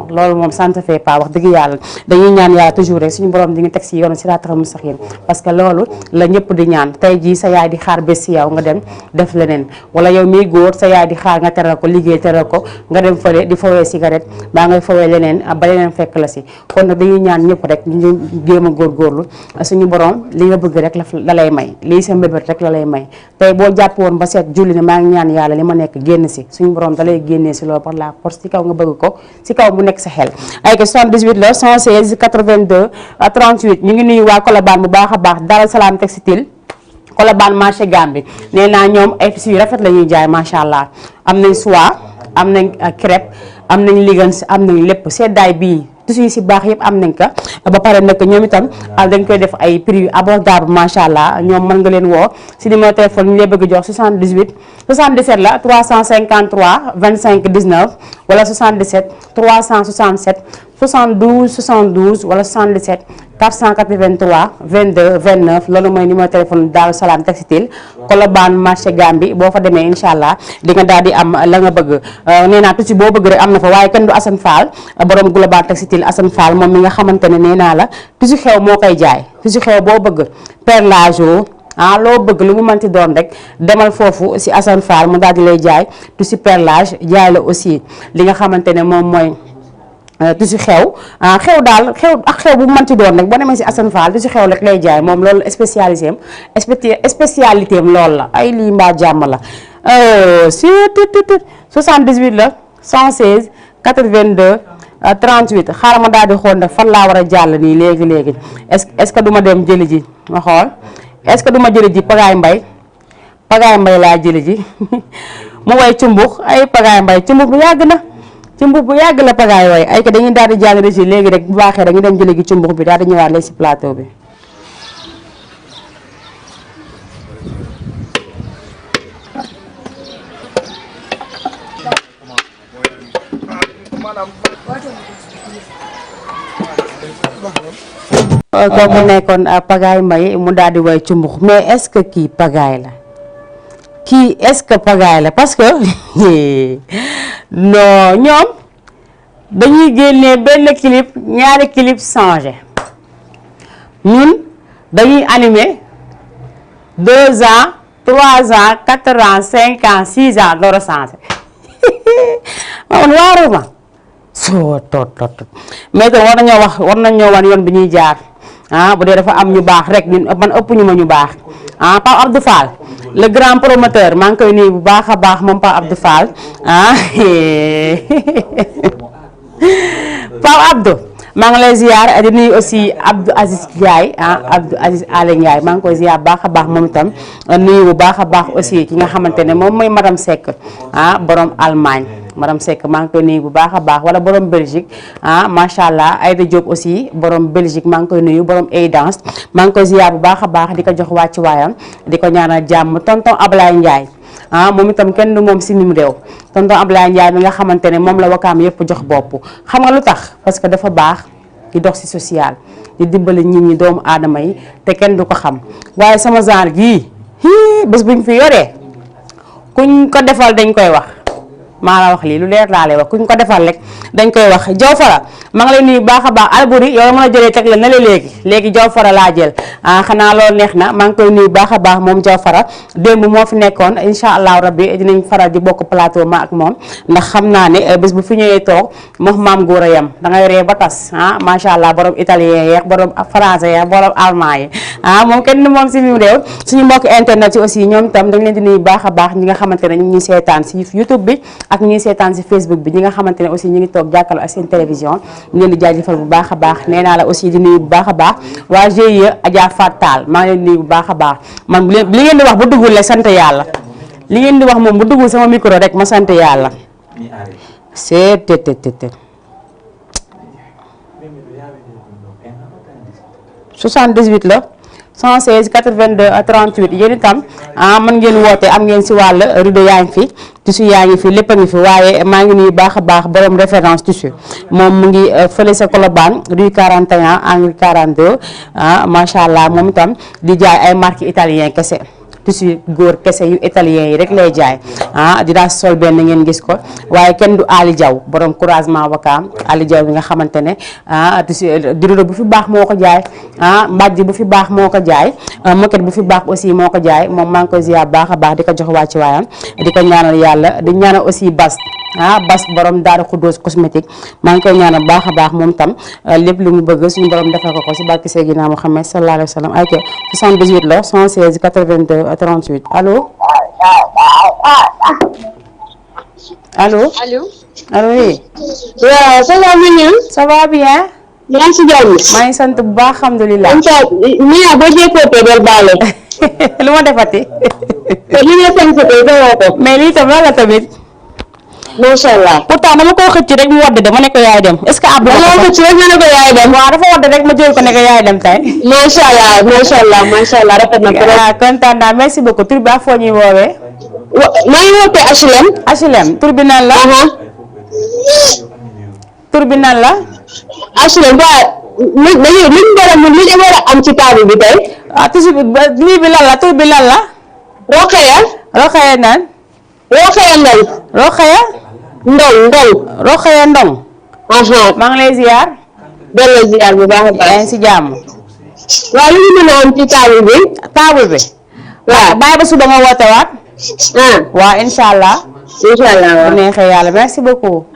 loolu moom ça ne se fait pas wax dëgg yàlla dañuy ñaan yàlla toujours rek suñu borom di nga teg si yoonu siraatal mustaqiim parce que loolu la ñëpp di ñaan tey jii sa yaay di xaar bés si yow nga dem def leneen wala yow miy góor sa yaay di xaar nga teral ko liggéey teral ko nga dem fële di fawee cigarette baa ngay fawee leneen ba leneen fekk la si kon nag dañuy ñaan ñëpp rek ñu jéem a góorgóorlu suñu borom li nga bëgg rek la lay may lii sa mbébét rek la lay may tey boo jàpp woon ba seet julli ne maa ngi ñaan yàlla li ma nekk génn si suñu borom da lay génnee si loolu par la force si kaw nga bëgg ko si kaw mu nekk sa xel ay ko 78 la 116 82 38 ñu ngi nuyu waa Colobane bu baax a baax Dar Salaam Textile Colobane marché Gambie nee naa ñoom ay tissus yu rafet la ñuy jaay macha allah am nañ soie am nañ crêpe am nañ ligans am nañ lépp seddaay bii tissus yi si baax yëpp am nañ ko ba pare nag ñoom itam dañ koy def ay prix yu abordable macha allah ñoom mën nga leen woo si numéro téléphone ñu lay bëgg jox 78 77 la 353 25 19 wala 77 367 72 wala 77 483 22 29 loolu mooy numéro téléphone Daaru Salaam Textile Colobane marché Gambie boo fa demee incha allah di nga daal di am la nga bëgg nee naa tissu boo bëgg rek am na fa waaye kenn du Assane Fall borom Colobane Textile Assane Fall moom mi nga xamante ne nee naa la tissu xew moo koy jaay tissu xew boo bëgg perlage loo bëgg lu mu mënti doon rek demal foofu si Assane Fall mu daal di lay jaay tissu perlage jaay la aussi li nga xamante ne moom mooy tissu xew xew bu mënti doon rek boo demee si Assane Fall tissu xew rek lay jaay moom loolu spécialité am loolu la ay lii mbaa jàmm la si 78 la 116 82 38 xaaral ma daal di xool nag fan laa war a jàll nii léegi est-ce que du ma dem jëli ji ma xool est-ce que du ma jëli ji Pagaay Mbay laa jëli ji mu way cumbux ay Pagaay Mbay cumbux bu yàgg na cumbux bu yàgg la Pagaay way ay ko dañuy daal di jàll ci léegi rek bu baaxee dañuy dem jëli gi cumbux bi daal di ñëwaat léegi si plateau bi. kooku nekkoon Pagaay Mbay mu daal di way cumbux mais est-ce que kii Pagaay la kii est-ce que pagaay la parce que non ñoom dañuy génnee benn clip ñaari clip changé ñun dañuy animé 2 ans 3 ans 4 ans 5 ans 6 ans door a changé man waaruma soo tot mais tam war nañoo wan yoon bi ñuy jaar bu dee dafa am ñu baax rek ñun man ëpp ñu ma ñu baax Pape Abdou Fall le grand promoteur maa ngi koy nuyu bu baax a baax moom Pape Abdou Fall Pape Abdou maa ngi lay ziar di nuyu aussi Abdou Aziz Ndiaye Abdou Aziz Ale Ndiaye maa ngi koy ziar bu baax a baax moom itam nuyu bu baax a baax aussi ki nga xamante ne moom mooy madame Seck borom Allemagne madame Seck maa ngi koy nuyu bu baax a baax wala borom Belgique macha allah Aïda Diop aussi borom Belgique maa ngi koy nuyu borom Aidance maa ngi koy ziar bu baax a baax di ko jox wàcc waayam di ko ñaanal jàmm tonton Ablaye Ndiaye moom itam kenn du moom si nim réew tonton Ablaye Ndiaye mi nga xamante ne moom la wakaam yëpp jox bopp xam nga lu tax parce que dafa baax di dox si social di dimbali nit ñi doomu aadama yi te kenn du ko xam waaye sama genre gii bés buñ fi yoree kuñ ko defal dañ koy wax maa la wax lii lu leer laa lay wax kuñ ko defal rek dañ koy wax Jaw Fara maa ngi lay nuyu baax a baax Alboury yow mën a jëlee teg la na la léegi Jaw Fara laa jël xanaa loolu neex na maa ngi koy nuyu baax a baax moom Jaw Fara démb moo fi nekkoon incha allahu rabbi dinañ faral di bokk plateau ma ak moom ndax xam naa ne bés bu fi ñëwee toog moom maam góor a yem dangay ree ba tas macha allah borom italien yeex borom français yeex borom allemand yi moom kenn moom si mu réew suñu mbokk internet yi aussi ñoom itam dañ leen di nuyu baax a baax ñi nga xamante ne ñu ngi seetaan si YouTube bi ak ñi seetaan si Facebook bi ñi nga xamante ne aussi ñu ngi toog jàkkaarloo ak seen télévision ñu leen di jaajëfal bu baax a baax nee naa la aussi di nuyu bu baax a baax waa GIE Adja Fatal maa ngi leen di nuyu bu baax a baax man li ngeen di wax bu duggul rek sant yàlla li ngeen di wax moom bu duggul sama micro rek ma sant yàlla c'est te 78 la 116 82 38 yéen itam mën ngeen woote am ngeen si wàll rideau yaa ngi fi tissu yaa ngi fi lépp a ngi fi waaye maa ngi nuyu baax a baax borom référence tissu moom mu ngi fële sa Colobane rue 41 angle 42 macha allah moom itam di jaay ay marque italien kese tissu góor kese yu italien yi rek lay jaay di daa sol benn ngeen gis ko waaye kenn du Ali Diaw borom couragement wakaam Ali Diaw bi nga xamante ne tissu rideau bu fi baax moo ko jaay mbàjj bu fi baax moo ko jaay moquette bu fi baax aussi moo ko jaay moom maa ngi koy ziar baax a baax di ko jox wàcc waayam di ko ñaanal yàlla di ñaanal aussi bas bas borom Daaru Xuddoos cosmétique maa ngi koy ñaanal baax a baax moom tam lépp lu mu bëgg suñu borom defal ko si barke Seydina Muhammad sallallahu alayhi wa sallam ay 78 la 116 82 38 allo allo oui. waaw ça va bien. ça va bien. yaa ngi si jàmm. maa ngi sant bu baax alhamdulilah. Mia boo jékkootee del baale. lu ma defati. li nga sant tey defoo ko. mais lii tam la tamit. macha allah. pourtant dama koo xëcc rek mu wadd de ma ne ko yaay dem est-ce que ab. dama ko xëcc rek ma ne ko yaay dem. waaw dafa wadd rek ma jël ko ne ko yaay dem tey. macha allah rafet na trop. kontaan naa merci beaucoup tur bi ak foo ñuy woowee. maa ngi wootee HLM. HLM tur bi nan la. tur bi nan la. HLM lu ñu war a am ci table bi tey. tissu bi lii bi lan la tur bi lan la. Rokhaya nan. Rokhaya Ndong. maa ngi lay ziar. delloo ziar bu baax a baax. yaa ngi si jàmm. waaw lu ñu mën a am ci table bi. waaw bàyyi ba suba nga woote waat. waaw incha allah. bu neexee yàlla merci beaucoup.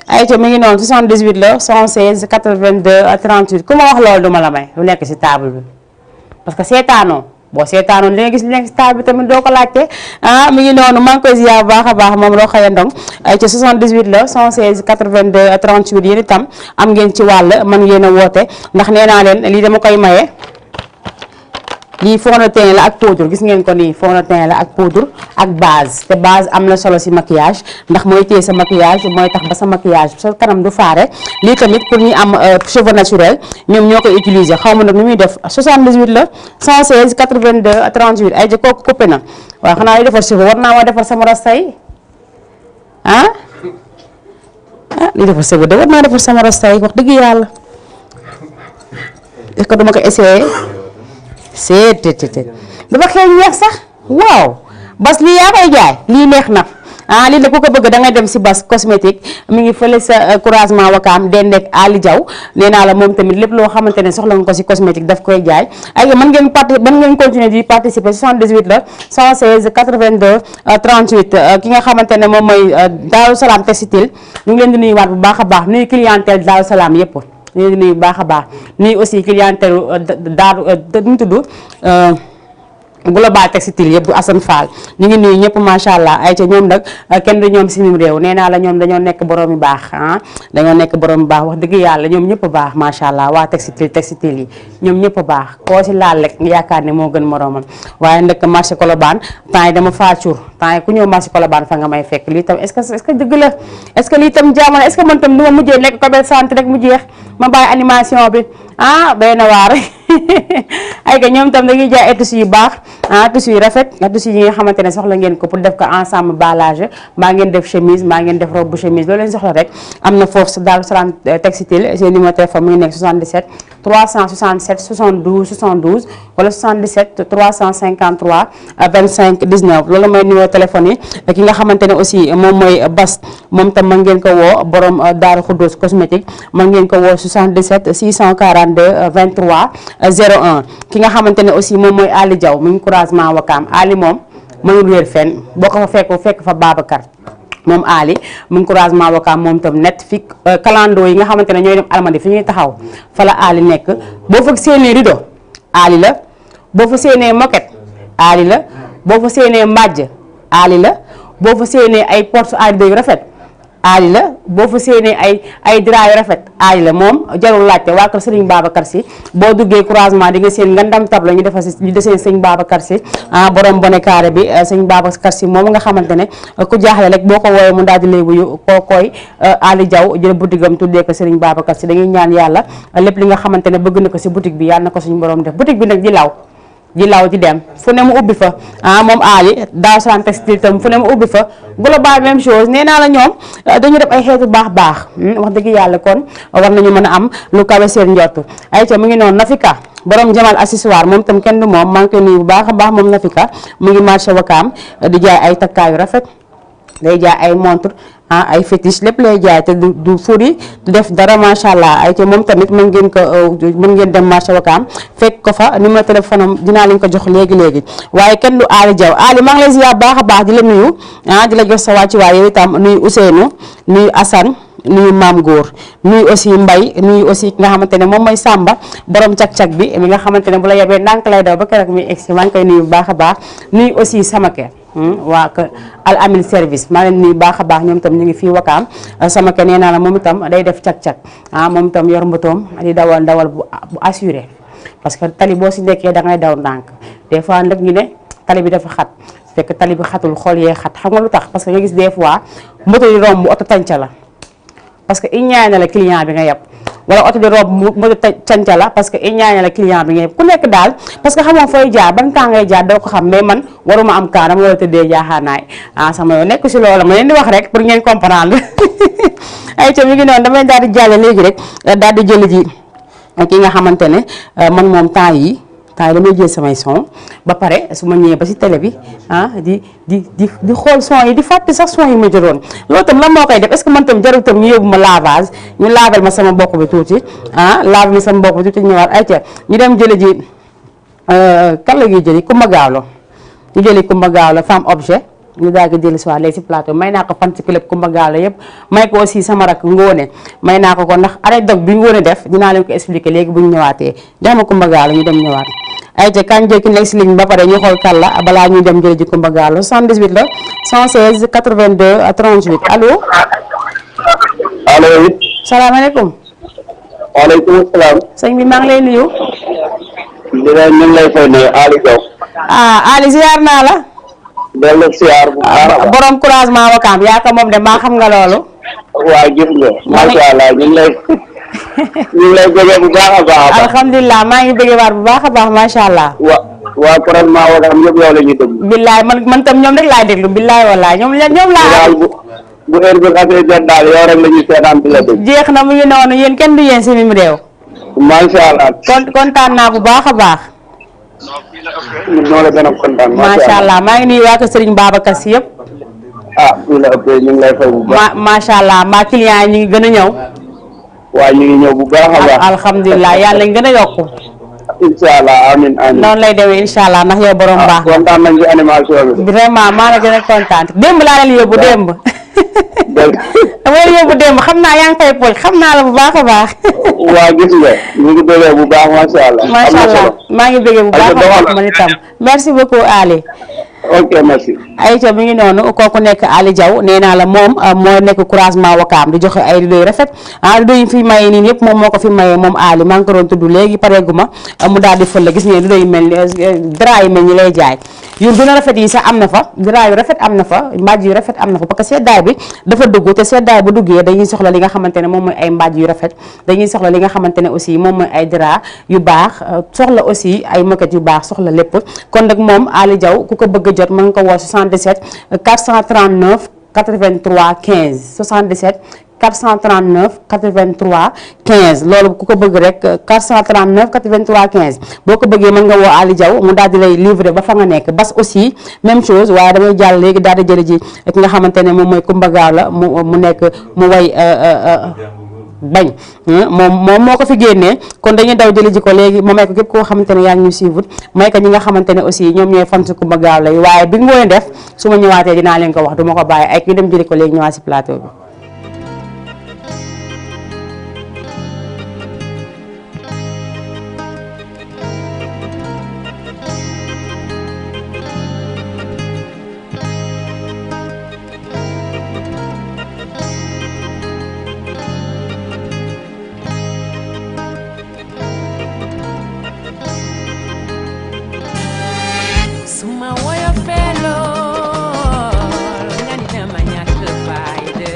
ayca mi ngi noonu 78 la 116 82 38 ku ma wax loolu duma la may lu nekk si table bi parce que seetaanoo boo seetaanoon li nga gis li nekk si table bi tamit doo ko laajte mi ngi noonu maa ngi koy ziar bu baax a baax moom Rokhaya Ndong ayca 78 la 116 82 38 yéen itam am ngeen ci wàll man ngeen a woote ndax nee naa leen lii dama koy maye. lii fond de teint la ak poudre gis ngeen ko nii fond de teint la ak poudre ak base te base am na solo si maquillage ndax mooy téye sa maquillage mooy tax ba sa maquillage sa kanam du faare lii tamit pour ñu am cheveux naturel ñoom ñoo koy utiliser xaw ma nag nu muy def 78 la 116 82 38 ay ja kooku coupé na waaw xanaa li defar cheveux war naa ma defar sama rastay li defar cheveux de war naa defar sama rastay wax dëgg yàlla est-ce que duma ko essayer c'est dafa xeeñ weex sax waaw bas lii yaa koy jaay lii neex na lii la ku ko bëgg da ngay dem si Bas cosmétique mi ngi fële sa croisement Wakaam dendek Ali Diaw nee naa la moom tamit lépp loo xamante ne soxla nga ko si cosmétique daf koy jaay ay mën ngeen continuer di participer 78 la 116 82 38 ki nga xamante ne moom mooy Daaru Salaam Textile ñu ngi leen di nuyuwaat bu baax a baax nuyu clientèle Daaru Salaam yëpp ñu ngi nuyu bu baax a baax nuyu aussi clientèle Daaru ñu tudd Global Textile yëpp Assane Fall ñu ngi nuyu ñëpp macha allah ay ca ñoom nag kenn du ñoom si nim réew nee naa la ñoom dañoo nekk borom yu baax dañoo nekk borom yu baax wax dëgg yàlla ñoom ñëpp baax macha allah waa textile yi ñoom ñëpp baax koo si laal rek nga yaakaar ne moo gën moromam waaye nag marché Colobane temps yi dama faacur temps yi ku ñëw marché Colobane fa nga may fekk lii tam est-ce que dëgg la est-ce que lii tam jaamana est-ce que man tam du ma mujjee nekk commerçante rek mu jeex ma bàyyi animation bi bay na waar ay ka ñoom tam dañuy jaay tissu yu baax tissu yu rafet tissu yi nga xamante ne soxla ngeen ko pour def ko ensemble balage mbaa ngeen def chemise mbaa ngeen def robe chemise loolu leen soxla rek am na foofu sa Daaru Salaam Textile seen numéro téléphone mu ngi nekk 77 367 72 72 wala 77 353 25 19 loolu mooy numéro téléphone yi ki nga xamante ne aussi moom mooy Bas moom tam mën ngeen ko woo borom Daaru Khoudoss cosmétique mën ngeen ko woo 77 642 23 01 ki nga xamante ne aussi moom mooy Ali Diaw mu ngi croisement Wakaam Ali moom mënul wéer fenn boo ko fa fekk fa Babacar moom Ali mu ngi croisement Wakaam moom tam net fi calando yi nga xamante ne ñooy dem Almadi fi ñuy taxaw fa la Ali nekk boo fa séenee rideau Ali la boo fa séenee moquette Ali la boo fa séenee mbàjj Ali la boo fa séenee ay porte à rideau yu rafet Ali la boo fa séenee ay drap yu rafet Ali la moom jarul laajte waa kër Serigne Babacar Sy boo duggee croisement di nga seen ngandam tableau ñu defal si ñu desee Serigne Babacar Sy borom bonnet carré bi Serigne Babacar Sy moom nga xamante ne ku jaaxle rek boo ko woowee mu daal di lay wuyu koo koy Ali Diaw jël boutique am tuddee ko Serigne Babacar Sy dañuy ñaan yàlla lépp li nga xamante ne bëgg na ko si boutique bi yàlla na ko suñu borom def boutique bi nag di law di dem fu ne mu ubbi fa moom Ali Daaru Salaam Textile tam fu ne mu ubbi fa global même chose nee naa la ñoom dañu def ay xeetu baax wax dëgg yàlla kon war nañu mën a am lu kawe seen njortu ay ca mu ngi noonu Nafika borom Jamal accessoire moom tam kenn du moom maa ngi koy nuyu bu baax a baax moom Nafika mu ngi marché Wakaam di jaay ay takkaayu rafet day jaay ay montre ay fétiche lépp lay jaay te du furi du def dara macha allah ay te moom tamit mën ngeen dem marché Wakaam fekk ko fa numéro téléphone am dinaa leen ko jox léegi waaye kenn du Ali Diaw Ali maa ngi lay ziar baax a baax di la nuyu di la jox sa wàcc waaye yow itam nuyu Ousseynou nuyu Assane nuyu Maam Góor nuyu aussi Mbay nuyu aussi ki nga xamante ne moom mooy Samba borom cag-cag bi mi nga xamante ne bu la yebee ndànk lay daw ba keroog muy egsi maa ngi koy nuyu bu baax a baax nuyu aussi sama kër waa kër Al Amin service maa leen nuyu baax a baax ñoom itam ñu ngi fii Wakaam sama kër nee naa la moom itam day def cag-cag moom itam yor mbotoom di dawal bu assuré parce que tali boo si nekkee da ngay daw ndànk des fois nag ñu ne tali bi dafa xat fekk tali bi xatul xool yee xat xam nga lu tax parce que nga gis des fois mboto yi romb oto tànca la parce que iñaane la client bi nga yeb wala oto di romb moto tànca la parce que iñaane la client bi nga yeb ku nekk daal parce que xamoon fooy jaar ban temps ngay jaar doo ko xam mais man waruma am kaa dama war a tëddee jaaxaanaay sama yoon nekk si loolu ma leen di wax rek pour ngeen comprendre ay ca mi ngi noonu damay daal di jàlle léegi rek daal di jëli ji ki nga xamante ne man moom temps yi damay jël samay son ba pare su ma ñëwee ba si télé bi di xool son yi di fàtte sax son yi ma jëloon loolu tam lan moo koy def est-ce que man tam jarul tam ñu yóbbu ma lavage ñu lavel ma sama bopp bi tuuti lavel ma sama bopp bi tuuti ñëwaat ay ca ñu dem jële ji kan la ñuy jëli Kumba Gaawlo ñu jëli Kumba Gaawlo femme objet ñu daal di dellu si waat léegi si plateau may naa ko fan si club Kumba Gaawlo yëpp may ko aussi sama rak Ngóone may naa ko ndax arrêt dog bi Ngóone def dinaa leen ko expliquer léegi bu ñu ñëwaatee jox ma Kumba Gaawlo ñu dem ñëwaat ay ca kan jëkki nekk si ligne ba pare ñu xool kan la balaa ñuy dem jël ji Kumba Gaawlo 78 la 116 82 38 allo. allo. salaamaaleykum. waaleykum salaam. sëñ bi maa ngi lay nuyu. ñu ngi lay fay nuyu Ali Diaw. Ali ziar naa la. dellu siyaar bu baax borom croisement Wakaam yaa ko moom de maa xam nga loolu. waa gis nga. macha allah ñu ngi lay bëggee bu baax a baax. alhamdulilah maa ngi bëggee waat bu baax a baax macha allah. waa croisement Wakaam yëpp yow la ñuy déglu. billaay man tam ñoom rek laay déglu billaay wallaay ñoom laa. bu heure bi xasee jot daal yow rek la ñuy seetaan di la déglu. jeex na mu ngi noonu yéen kenn du yéen si mim réew. macha allah. kontaan naa bu baax a baax. ñun ñoo la gën a kontaan. macha allah maa ngi nuyu waa kër Serigne Babacar Sy yëpp. ah fii la ëppee ñu ngi lay fay bu baax. macha allah maa client yi ñu ngi gën a ñëw. waaw ñu ngi ñëw bu baax a baax. alhamdulilah yàlla nañ gën a yokku. incha allah amiin amiin. noonu lay demee incha allah ndax yow borom baax. kontaan nañ ci animation bi. vraiment maa la gën a kontaan démb laa leen yóbbu démb. dëgg dama leen yóbbu démb xam naa yaa ngi fay poñ xam naa la bu baax a baax. waa gis nga ñu ngi déggee bu baax macha allah. macha allah maa ngi déggee bu baax a baax man itam merci beaucoup Ali. ok merci. ayca mi ngi noonu kooku nekk Ali Diaw nee naa la moom moo nekk croisement Wakaam di joxe ay rideau yu rafet rideau yi fi maye nii yëpp moom moo ko fi maye moom Ali maa ngi ko doon tudd léegi pareegu ma mu daal di fël la gis ngeen rideau yu mel ni drap yu mel ni lay jaay yu gën a rafet yi sax am na fa drap yu rafet am na fa mbàjj yu rafet am na fa parce que seddaay bi dafa dugg te seddaay bu duggee dañuy soxla li nga xamante ne moom mooy ay mbàjj yu rafet dañuy soxla li nga xamante ne aussi moom mooy ay drap yu baax soxla aussi ay moquette yu baax soxla lépp kon nag moom Ali Diaw ku ko bëgg a jot mën nga ko woo 77 439 83 15 77 439 83 15 loolu ku ko bëgg rek 439 83 15 boo ko bëggee mën nga woo Ali Diaw mu daal di lay livrer ba fa nga nekk bas aussi même chose waaye damay jàll léegi daal di jëli ji ki nga xamante ne moom mooy Kumba Gaaw la mu nekk mu way bañ moom moo ko fi génnee kon dañuy daw jëli ji ko léegi ma may ko képp koo xamante ne yaa ngi ñu suivre may ko ñi nga xamante ne aussi ñoom ñooy fan si Kumba Gaaw lay waaye bi nga def su ma ñëwaatee dinaa leen ko wax du ma ko bàyyi ay ñu dem jëli ko léegi ñëwaat si plateau bi. Suma woyo felo ngani dama ñàkk fayda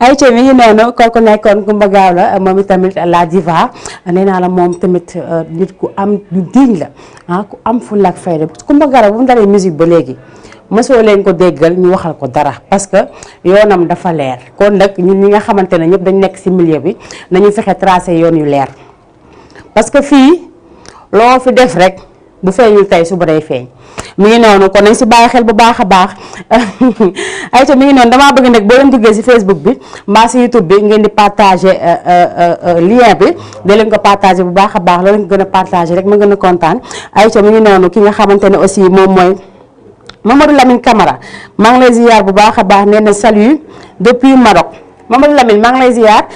ay ca mi ngi noonu kooku nekkoon Coumba Gawlo moom itamit la diva nee naa la moom tamit nit ku am lu diñ la ku am fulla ak fayda Coumba Gawlo bu mu dalee musique ba léegi mësoo leen ko déggal ñu waxal ko dara parce que yoonam dafa leer kon nag ñun ñi nga xamante ne ñëpp dañ nekk ci milieu bi nañu fexe tracé yoon yu leer parce que fii loo fi def rek bu feeñul tey suba day feeñ mi ngi noonu kon nañ ci bàyyi xel bu baax a baax ayca mi ngi noonu damaa bëgg nag boo leen duggee ci Facebook bi mbaa ci YouTube bi ngeen di partager lien bi da leen ko partager bu baax a baax loolu nga gën a partager rek ma gën a kontaan ayca mi ngi noonu ki nga xamante ne aussi moom mooy Mamadou Lamine Camara maa ngi lay ziar bu baax a baax nee na salut depuis Maroc Mamadou Lamine maa ngi lay ziar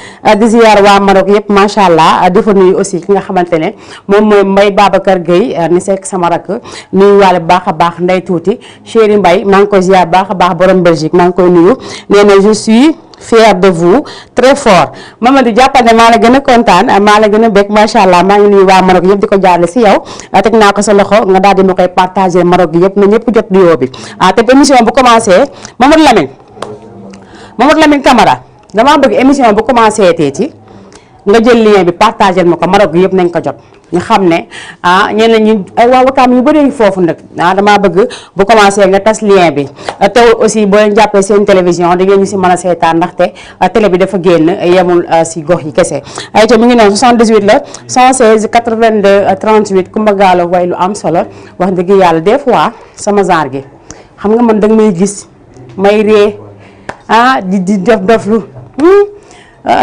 di ziar waa Maroc yëpp macha allah di fa nuyu aussi ki nga xamante ne moom mooy Mbaye Babacar Gueye ni sekk sama rakk nuyu waale bu baax a baax Ndey Tuuti Chéri Mbaye maa ngi koy ziar bu baax a baax borom Belgique maa ngi koy nuyu nee na je suis fier de vous très fort Mamadou jàppal ne maa la gën a kontaan maa la gën a bég macha allah maa ngi nuyu waa Maroc yëpp di ko jaarale si yow teg naa ko sa loxo nga daal di ma koy partager Maroc gi yëpp na ñëpp jot nuyoo bi te émission bu commencé Mamadou Lamine Camara damaa bëgg émission bu commencé teeti nga jël lien bi partagé ma ko Maroc gi yëpp nañ ko jot ñu xam ne ñeneen ñi ay waa Wakaam yu bëri foofu nag damaa bëgg bu commencé nga tas lien bi teewul aussi boo leen jàppee seen télévision di ngeen ñu si mën a seetaan ndaxte télé bi dafa génn yemul si gox yi kese ay ca mi ngi noonu 78 la 116 82 38 Coumba Gawlo way lu am solo wax dëgg yàlla des fois sama genre gi xam nga man danga may gis may ree di def lu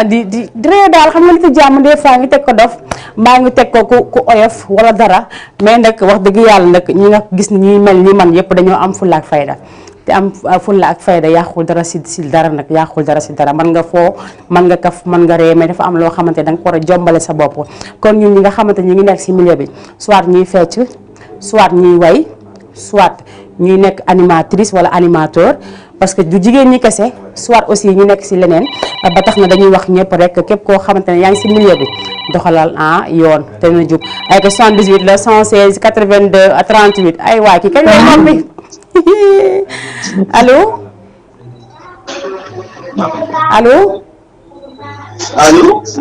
di ree daal xam nga nit jàmm des fois ngi teg ko dof mbaa ngi teg ko ku oyof wala dara mais nag wax dëgg yàlla nag ñi nga gis ni ñuy mel ni man yëpp dañoo am fulla ak fayda te am fulla ak fayda yàqul dara si dara nag yàqul dara si dara mën nga foo mën nga kaf mën nga ree mais dafa am loo xamante da nga ko war a jombale sa bopp kon ñun ñi nga xamante ñi ngi nekk si milieu bi soit ñuy fecc soit ñuy way soit ñuy nekk animatrice wala animateur parce que du jigéen ñi kese soit aussi ñu nekk ci leneen ba tax na dañuy wax ñëpp rek képp koo xamante ne yaa ngi ci milieu bi doxalal yoon te na jub ay ko 78 la 116 82 38 ay waay ki kañ lay moom bi allo allo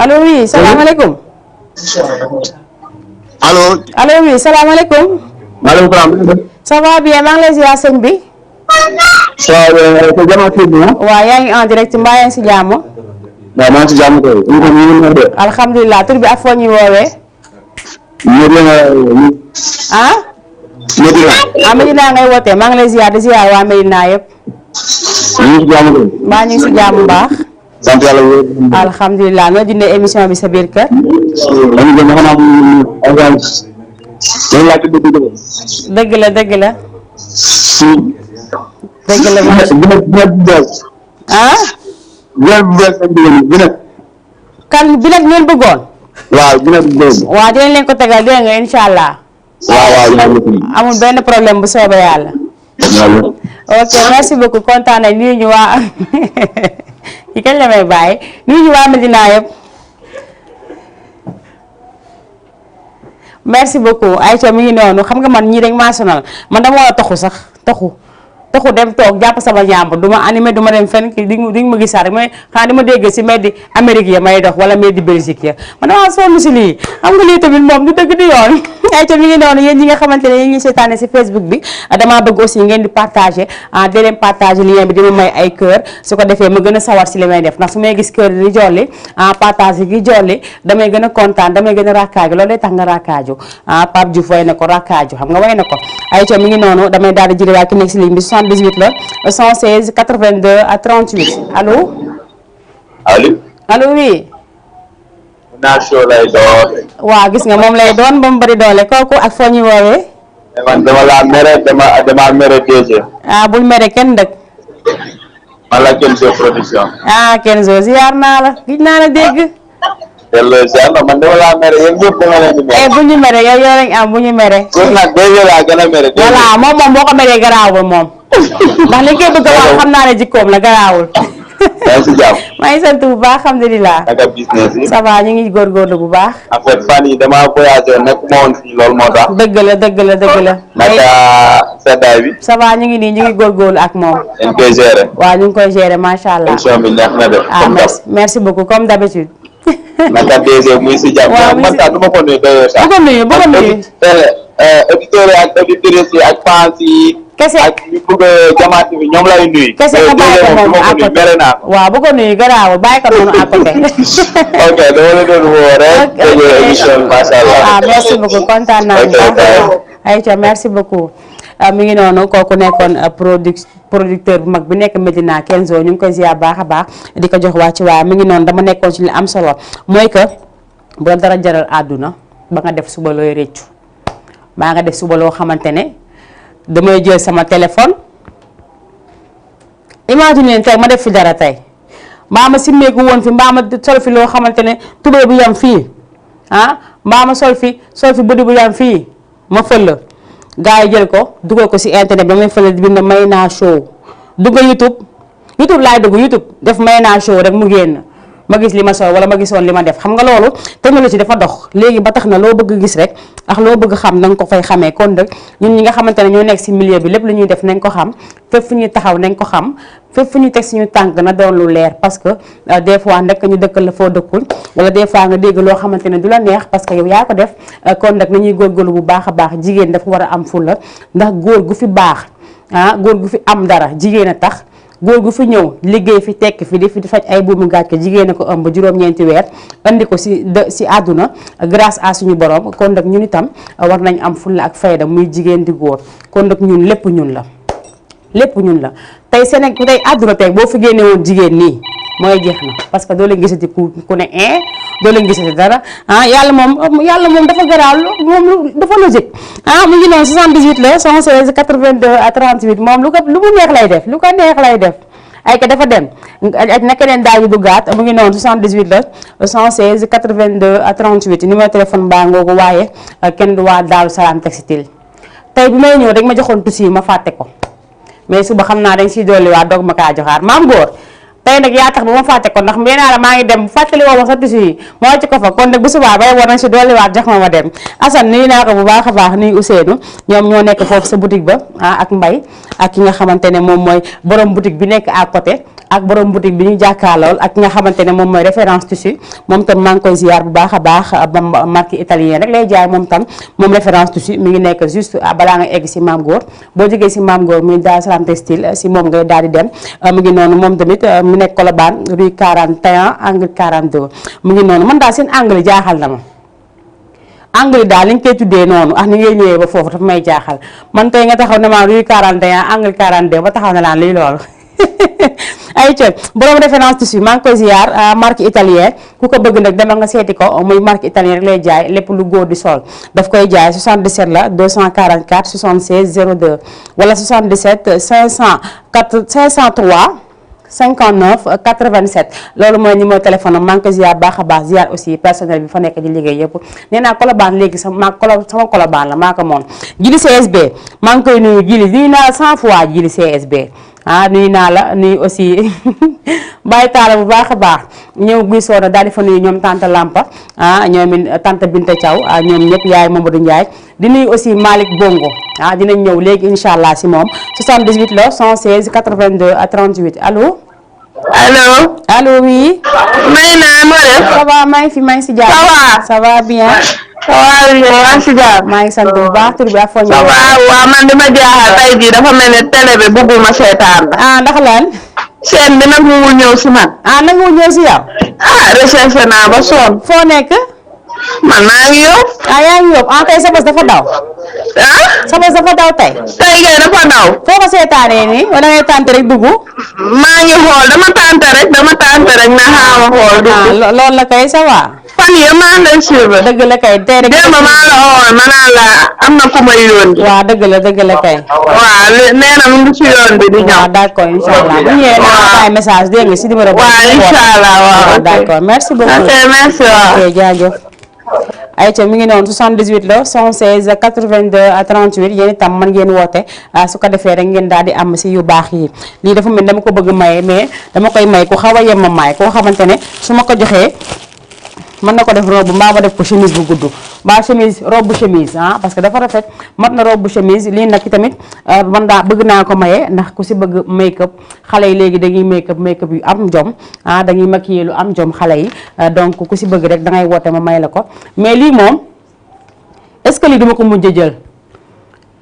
allo oui salaamaaleykum allo oui salaamaaleykum maaleykum salaam. ça va bien maa ngi lay ziar sëñ bi. waaw yaa ngi en direct mbaa yaa ngi si jàmm. waaw maa ngi si jàmm kay. alhamdulilah tur bi ak foo ñuy woowee. Medina ngay wootee maa ngi lay ziar di ziar waa Medina yëpp. mbaa ñu ngi si jàmm baax. sant yàlla wér. alhamdulilah nga dundee émission bi sa biir kër. dëgg la dëgg la. dëgg la kan bi nag ngeen bëggoon. waaw dinañ leen ko tegal dégg nga incha allah. amul benn problème bu soobee yàlla. ok merci beaucoup kontaan nañ nuyu ñu waa ki kañ la may bàyyi nuyu ñu waa Medina yëpp. merci beaucoup Aïcha mi ngi noonu xam nga man ñii rek maa sonal man dama war a toxu sax toxu dem toog jàpp sama ñaam du ma animé du ma dem fenn kii di ma gisaat rek mais xanaa di ma dégg si meddi Amérique ya may dox wala meddi Belgique ya man damaa sonn si lii xam nga lii tamit moom du dëgg di yoon Aïcha mi ngi noonu yéen ñi nga xamante ne yéen ñi seetaane si Facebook bi damaa bëgg aussi ngeen di partager di leen partager lien bi di ma may ay cœur su ko defee ma gën a sawar si li may def ndax su may gis cœur di jolli partager gi jolli damay gën a kontaan damay gën a rakkaaju loolu day tax nga rakkaaju Pape Diouf way na ko rakkaaju xam nga way na ko Aïcha mi ngi noonu damay daal di jëlee ki nekk si ligne bi 78 la 116 82 38 allo. allo oui. Nation lay doon. waaw gis nga moom lay doon ba mu bëri doole kooku ak foo ñuy woowee. man dama la mere dama mere DG. bul mere kenn dëkk. man la Kenzo production. Kenzo ziar naa la gis naa la dégg. yàlla ziar na man dama la mere yéen ñëpp dama leen di mere. bu ñu mere yow lañ am bu ñu mere. kon nag DG laa gën a mere. voilà moom boo ko meree garaawul moom. ndax li koy bëgg a wax xam naa ne jikkoom la garaawul. yaa ngi si jàmm. maa ngi sant bu baax alhamdulilah. naka business yi. ça va ñu ngi góorgóorlu bu baax. en fait fan yi damaa voyagé nekk ma woon fii loolu moo tax. dëgg la. naka seddaay bi. ça va ñu ngi nii ñu ngi góorgóorlu ak moom. dañ koy gérer. waaw ñu ngi koy gérer macha allah. émission bi neex na def. ah merci beaucoup comme d'habitude. naka DG muy si jàmm. waaw man sax du ma ko nuyu doyoo sax. bu ko nuyu. auditeurs yi ak auditrices yi ak fans yi. kese ak ñu bëgg Jama TV ñoom lay nuyu. kese nga bàyyi ko moom à côté mere naa ko. waaw bu ko nuyu garaawul bàyyi ko noonu à côté. ok dama la doon woo rek. ok émission bi macha allah. ah merci beaucoup kontaan naa bu baax. ayca merci beaucoup. mi ngi noonu kooku nekkoon producteur bu mag bi nekk Medina Kenzo ñu ngi koy ziar baax a baax di ko jox waa ci waaye mi ngi noonu dama nekkoon ci li am solo mooy que bu la dara jaral àdduna ba nga def suba looy réccu baa nga def suba loo xamante ne damay jël sama téléphone imagine leen tey ma def fi dara tey mbaa ma simmeeku woon fi mbaa ma sol fi loo xamante ne tubéy bu yam fii mbaa ma sol fi bëdi bu yam fii ma fël gaa yi jël ko dugal ko ci internet ba may fële di bind Mayna Show dugga YouTube laay dugg YouTube def Mayna Show rek mu génn ma gis li ma sol wala ma gisoon li ma def xam nga loolu technologie dafa dox léegi ba tax na loo bëgg gis rek ak loo bëgg xam na nga ko fay xamee kon nag ñun ñi nga xamante ne ñoo nekk ci milieu bi lépp lu ñuy def nañ ko xam fépp fu ñuy taxaw nañ ko xam fépp fu ñuy teg suñu tànk na doon lu leer parce que des fois ndek ñu dëkkal la foo dëkkul wala des fois nga dégg loo xamante ne du la neex parce que yow yaa ko def kon nag nañuy góorgóorlu bu baax a baax jigéen dafa war a am fulla ndax góor gu fi baax góor gu fi am dara jigéen a tax góor gu fi ñëw liggéey fi tekk fi di fi faj ay buumu gàcce jigéen a ko ëmb juróom-ñeenti weer andi ko ci àdduna grâce à suñu borom kon nag ñun itam war nañ am fulla ak fayda muy jigéen di góor kon nag ñun lépp ñun la tey Sénégal tey àdduna tey boo fi génne woon jigéen nii mooy jeex na parce que doo leen gisati ku ne doo leen gisati dara yàlla moom dafa garaaw moom dafa logique mu ngi noonu 78 la 116 82 à 38 moom lu mu neex lay def lu ko neex lay def ay ka dafa dem ak na keneen daal di duggaat mu ngi noonu 78 la 116 82 à 38 numéro téléphone baa ngoogu waaye kenn du waa Daaru Salaam Textile tey bi may ñëw rek ma joxoon tusi ma fàtte ko mais suba xam naa dañ siy dolliwaat doog ma kaa joxaat maam góor tey nag yaa tax ba ma fàtte ko ndax nee naa la maa ngi dem fàttali woo ma sa tissu yi moo ci ko fa kon nag bu subaa bay war nañ si dolliwaat jox ma dem Assane nuyu naa ko bu baax a baax nuyu Ousseynou ñoom ñoo nekk foofu sa boutique ba ak Mbaye ak ki nga xamante ne moom mooy borom boutique bi nekk à côté ak borom boutique bi ñu jàkkaarlool ak ki nga xamante ne moom mooy référence tissu moom tam maa ngi koy ziar bu baax a baax ba marque italien rek lay jaay moom tam moom référence tissu mi ngi nekk juste balaa nga egg si Maam Góor boo jógee si Maam Góor muy Daaru Salaam Textile si moom ngay daal di dem mu ngi noonu moom tamit mu nekk Colobane rue 41 angle 42 mu ngi noonu man daal seen angle jaaxal na ma angle daal li ñu koy tuddee noonu ni ngay ñëwee ba foofu dafa may jaaxal man tey nga taxaw ne ma rue 41 angle 42 ba taxaw na laan lii loolu ay ca borom référence tissu maa ngi koy ziar marque italien ku ko bëgg nag demal nga seeti ko muy marque italien rek lay jaay lépp lu góor di sol daf koy jaay 77 la 244 76 02 wala 77 503 59 87 loolu mooy numéro téléphone am maa ngi ko ziar baax a baax ziar aussi personnel bi fa nekk di liggéey yëpp nee naa Colobane léegi sama Colobane la maa ko moom Jili CSB maa ngi koy nuyu Jili nuyu naa 100 fois Jili CSB nuyu naa la nuyu aussi bàyyi taala bu baax a baax ñëw guy soona daal di fa nuyu ñoom tante Lampa ñoom tante Binta Thiaw ñoom ñëpp yaay Mamadou Ndiaye di nuyu aussi Malick Bongo dinañ ñëw léegi incha allah si moom 78 la 116 82 à 38 allo. allo oui. may naa ma def. ça va maa ngi fi maa ngi si jàmm. ça va bien. ça va bien maa ngi si jàmm. maa ngi sant bu baax tur bi ak foo ñëwee. waaw man dama jaaxal tey jii dafa mel ne télé bi bëgguma seetaan la. ndax lan. chaîne bi nag mu ñëw si man. nangu ñëw si yow. recherché naa ba sonn. foo nekk. man maa ngi yow. yaa ngi yow tey sa bos dafa daw. sa bos dafa daw tey. tey kay dafa daw. foo ko seetaanee nii wala ngay tànt rek dugg. maa ngi xool dama tànt rek na xaama xool. loolu la kay ça va. fan yii maa ngi lay suivre. dëgg la kay tey rek. démb maa la oo ma naan la am na ku may yónni. waaw dëgg la kay. waaw nee na mu ngi ci yoon bi di ñëw. waaw d'accord incha allah bu ñëwee naa ay message dégg nga si numéro. waaw incha allah waaw d'accord merci beaucoup. ok merci waaw. ok jaajëf. ayca mi ngi noonu 78 la 116 82 38 yéen itam mën ngeen woote su ko defee rek ngeen daal di am si yu baax yi lii dafa mel dama ko bëgg maye mais dama koy may ku xaw a yem ma maay koo xamante ne su ma ko joxee mën na ko def robe mbaa ma def ko chemise bu gudd mbaa chemise robe chemise parce que dafa rafet mat na robe chemise lii nag tamit man daa bëgg naa ko maye ndax ku si bëgg make up xale yi léegi dañuy make up yu am jom dañuy maquiller lu am jom xale yi donc ku si bëgg rek dangay woote ma may la ko mais lii moom est-ce que lii duma ko mujj jël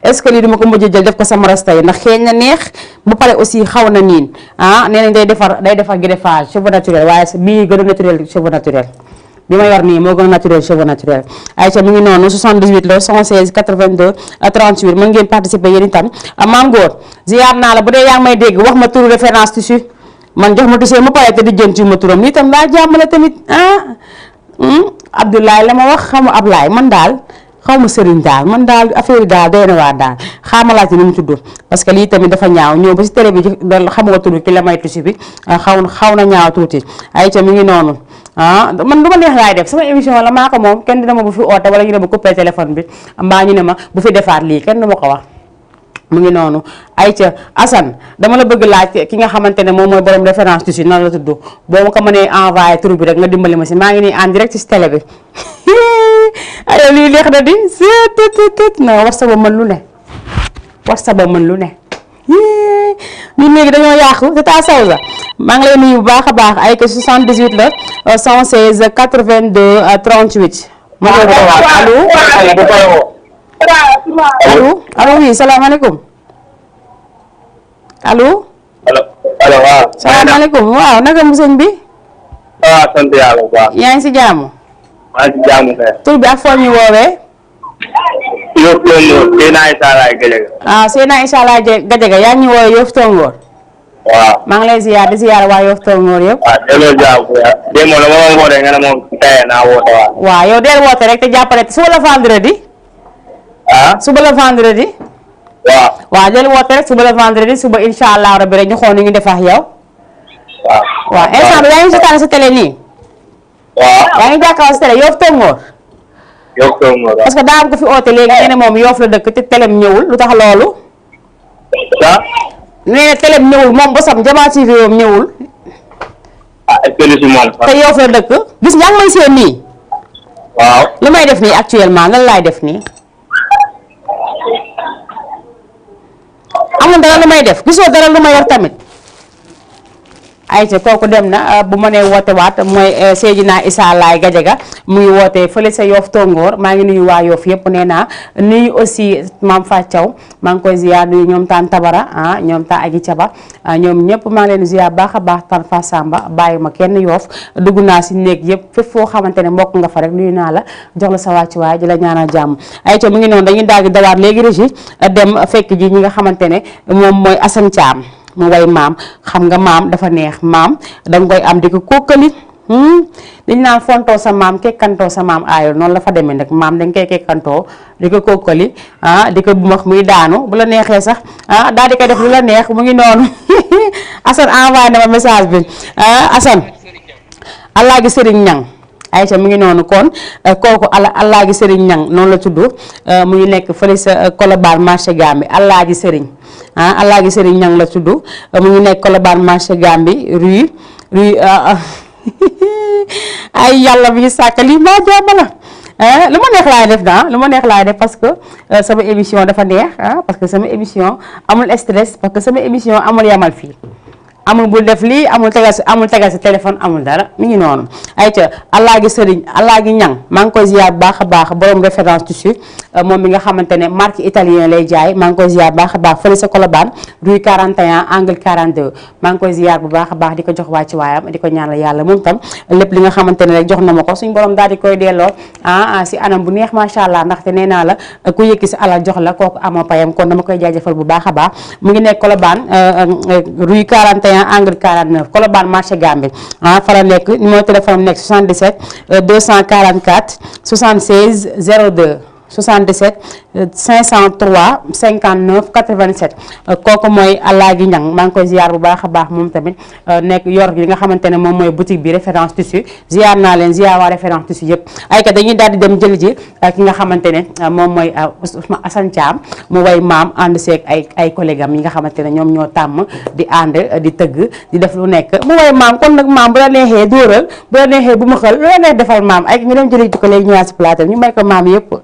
est-ce que lii duma ko mujj jël def ko sama rasta yi ndax xeeñ na neex bu pare aussi xaw na niin nee nañ day defar greffage cheveux naturel waaye bii gën a naturel cheveux naturel bi ma yor nii moo gën a naturel cheveux naturel ayca mu ngi noonu 78 la 116 82 38 mën ngeen participer yéen itam maam góor ziar naa la bu dee yaa ngi may dégg wax ma turu référence tissu man jox ma tissu ma pare te di jënti ma turam lii tam daa jàmmale tamit Abdoulaye la ma wax xamu Ablaye man daal xaw ma sëriñ daal man daal affaire yi daal doy na waar daal xaamalaat ni mu tudd parce que lii tamit dafa ñaaw ñëw ba si télé bi xam nga tudd ki la may tissu bi xaw na ñaaw tuuti ayca mi ngi noonu man lu ma neex laay def sama émission la maa ko moom kenn dina ma bu fi oote wala ñu ne ma coupé téléphone bi mbaa ñu ne ma bu fi defaat lii kenn du ma ko wax mu ngi noonu ayca Assane dama la bëgg laaj ki nga xamante ne moom mooy borom référence tissu nan la tudd boo ma ko mënee envoyé tur bi rek nga dimbali ma si maa ngi nii en direct si télé bi ayo lii neex na di seet na war saba mën lu ne ñun léegi dañoo yàqu c'est à Sawza maa ngi lay nuyu bu baax a baax ay que 78 la 116 82 38. ma ngi ko waat allo oui salaamaaleykum allo. waaw. salaamaaleykum waaw naka mu sëñ bi. waaw sant yàlla bu baax. yaa ngi si jàmm. maa ngi si jàmm kay. tur bi ak foo ñu woowee. Yoff Tongoor Seyna Issa Laye Gadiaga. Seyna Issa Laye Gadiaga yaa ñu woowee Yoff Tongoor. waaw. maa ngi lay ziar di ziar waa Yoff Tongoor yëpp. waaw delloo jàmm démb la ma woote nga ne moom tey naa woote waat. waaw yow del woote rek te jàppale suba la vendredi. suba la vendredi. waaw del woote rek suba la vendredi suba incha allah rabbi rek ñu xool ni ñu def ak yow. waaw instant bi yaa ngi seetaan sa télé nii. yaa ngi jàkkaarloo sa télé Yoff Tongoor. Yoff Tongoor parce que daa am ko fi oote léegi nee na moom Yoff la dëkk te télém ñëwul lu tax loolu. nee na télém ñëwul moom bosam Jama TV moom ñëwul. te Yoff la dëkk gis nga may seen nii. waaw. lu may def nii actuellement lan laay def nii. amul dara lu may def gisoo dara lu may yor tamit. ayca kooku dem na bu ma nee woote waat mooy Seydina Issa Laye Gadiaga muy woote fële sa Yoff Tongoor maa ngi nuyu waa Yoff yëpp nee naa nuyu aussi maam Fatou Thiaw maa ngi koy ziar nuyu ñoom taan Tabara ñoom taan Agi Caba ñoom ñëpp maa ngi leen ziar baax a baax tan fa Samba bàyyi ma kenn Yoff dugg naa si néeg yëpp fépp foo xamante ne mbokk nga fa rek nuyu naa la jox la sa wàccuwaay di la ñaanal jàmm. ayca mu ngi noonu dañuy daal di dawaat léegi régie dem fekk ji ñi nga xamante ne moom mooy Assane Thiam mu way maam xam nga maam dafa neex maam danga koy am di ko kókkali dañ naan fontoo sa maam kekkantoo sa maam aayul noonu la fa demee nag maam dañ koy kekkantoo di ko kókkali di ko bumax muy daanu bu la neexee sax daal di koy def lu la neex mu ngi noonu Assane envoyé na ma message bi Assane Alaaji Serigne Niang ayca mu ngi noonu kon kooku Alaaji Serigne Niang noonu la tudd mu ngi nekk fële sa Colobane marché Gambie Alaaji Serigne Alaaji Serigne Niang la tudd mu ngi nekk Colobane marché Gambie rue ay yàlla bi ñu sàkk lii maa jàmm la lu ma neex laay def lu ma neex laay def parce que sama émission dafa neex parce que sama émission amul stress parce que sama émission amul yamal fii amul bul def lii amul tegal si téléphone amul dara mi ngi noonu ayca Alaaji Serigne Alaaji Niang maa ngi koy ziar baax a baax borom référence tissu moom mi nga xamante ne marque italien lay jaay maa ngi koy ziar baax a baax fële sa Colobane rue 41 angle 42 maa ngi koy ziar bu baax a baax di ko jox wàcc waayam di ko ñaanal yàlla moom tam lépp li nga xamante ne rek jox na ma ko suñ borom daal di koy delloo si anam bu neex macha allah ndaxte nee naa la ku yëkki si alal jox la kooku amoo payam kon dama koy jaajëfal bu baax a baax mu ngi nekk Colobane rue 41 angle 49 Colobane marché Gambie fa la nekk numéro téléphone nekk 77 244 76 02 77 503 59 87 kooku mooy Alaaji Ñang maa ngi koy ziar bu baax a baax moom tamit nekk yor li nga xamante ne moom mooy boutique bi référence tissu ziar naa leen ziar waa référence tissu yëpp ay ka dañuy daal di dem jël ji ki nga xamante ne moom mooy Ousmane Assane Thiam mu way maam ànd seeg ay collègue am yi nga xamante ne ñoom ñoo tàmm di ànd di tëgg di def lu nekk mu way maam kon nag maam bu la neexee dóoral bu la neexee bu ma xal lu la neex defal maam ay ñu dem jëli ji ko léegi ñëwaat si plateau ñu may ko maam yëpp.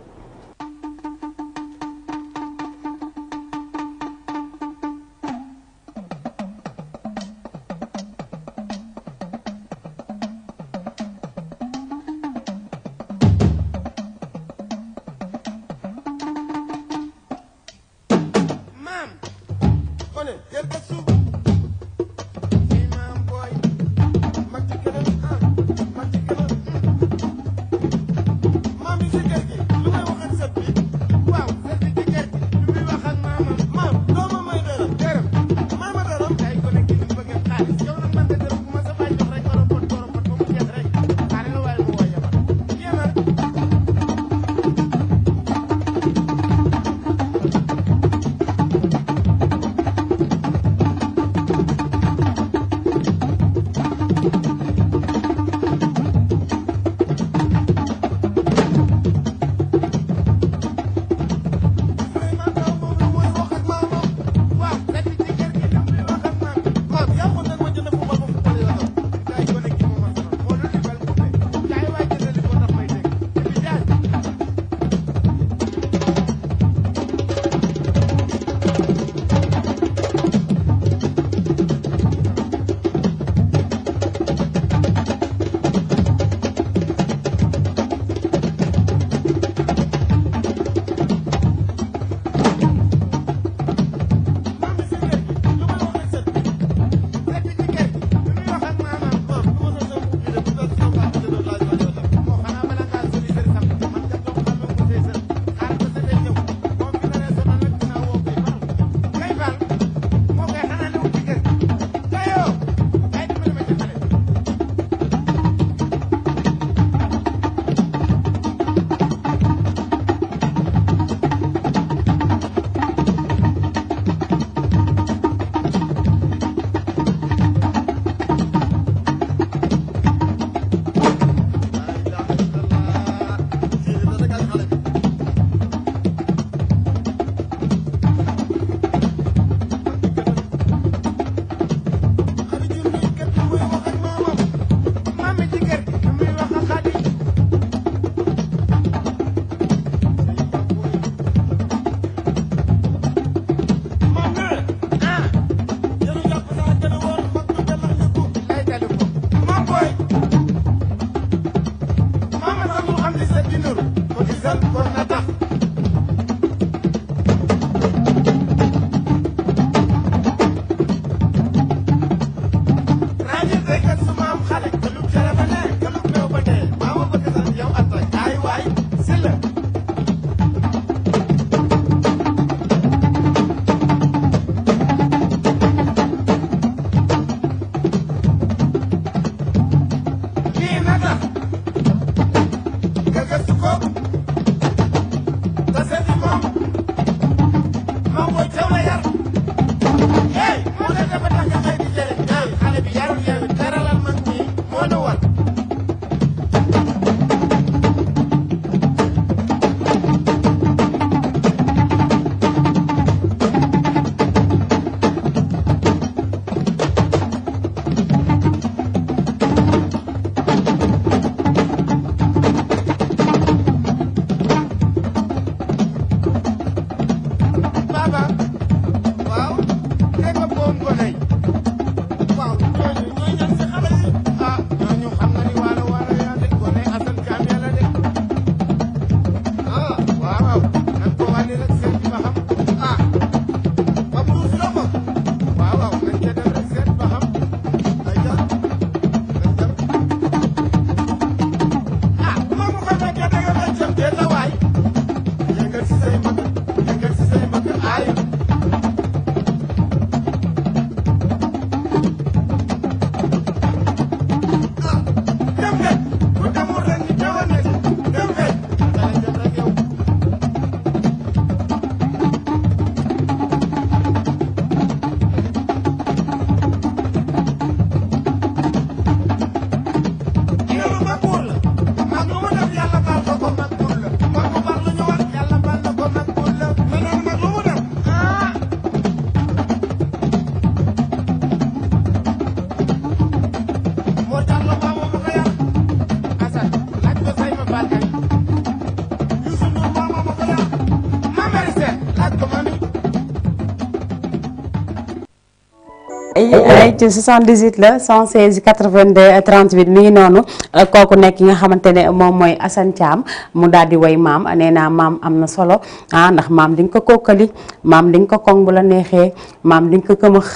ay ci 78 la 116 82 38 mi ngi noonu kooku nekk ki nga xamante ne moom mooy Assane Thiam mu daal di woy maam nee naa maam am na solo ndax maam di nga ko kokkali maam di nga ko koŋ bu la neexee maam di nga ko këmëx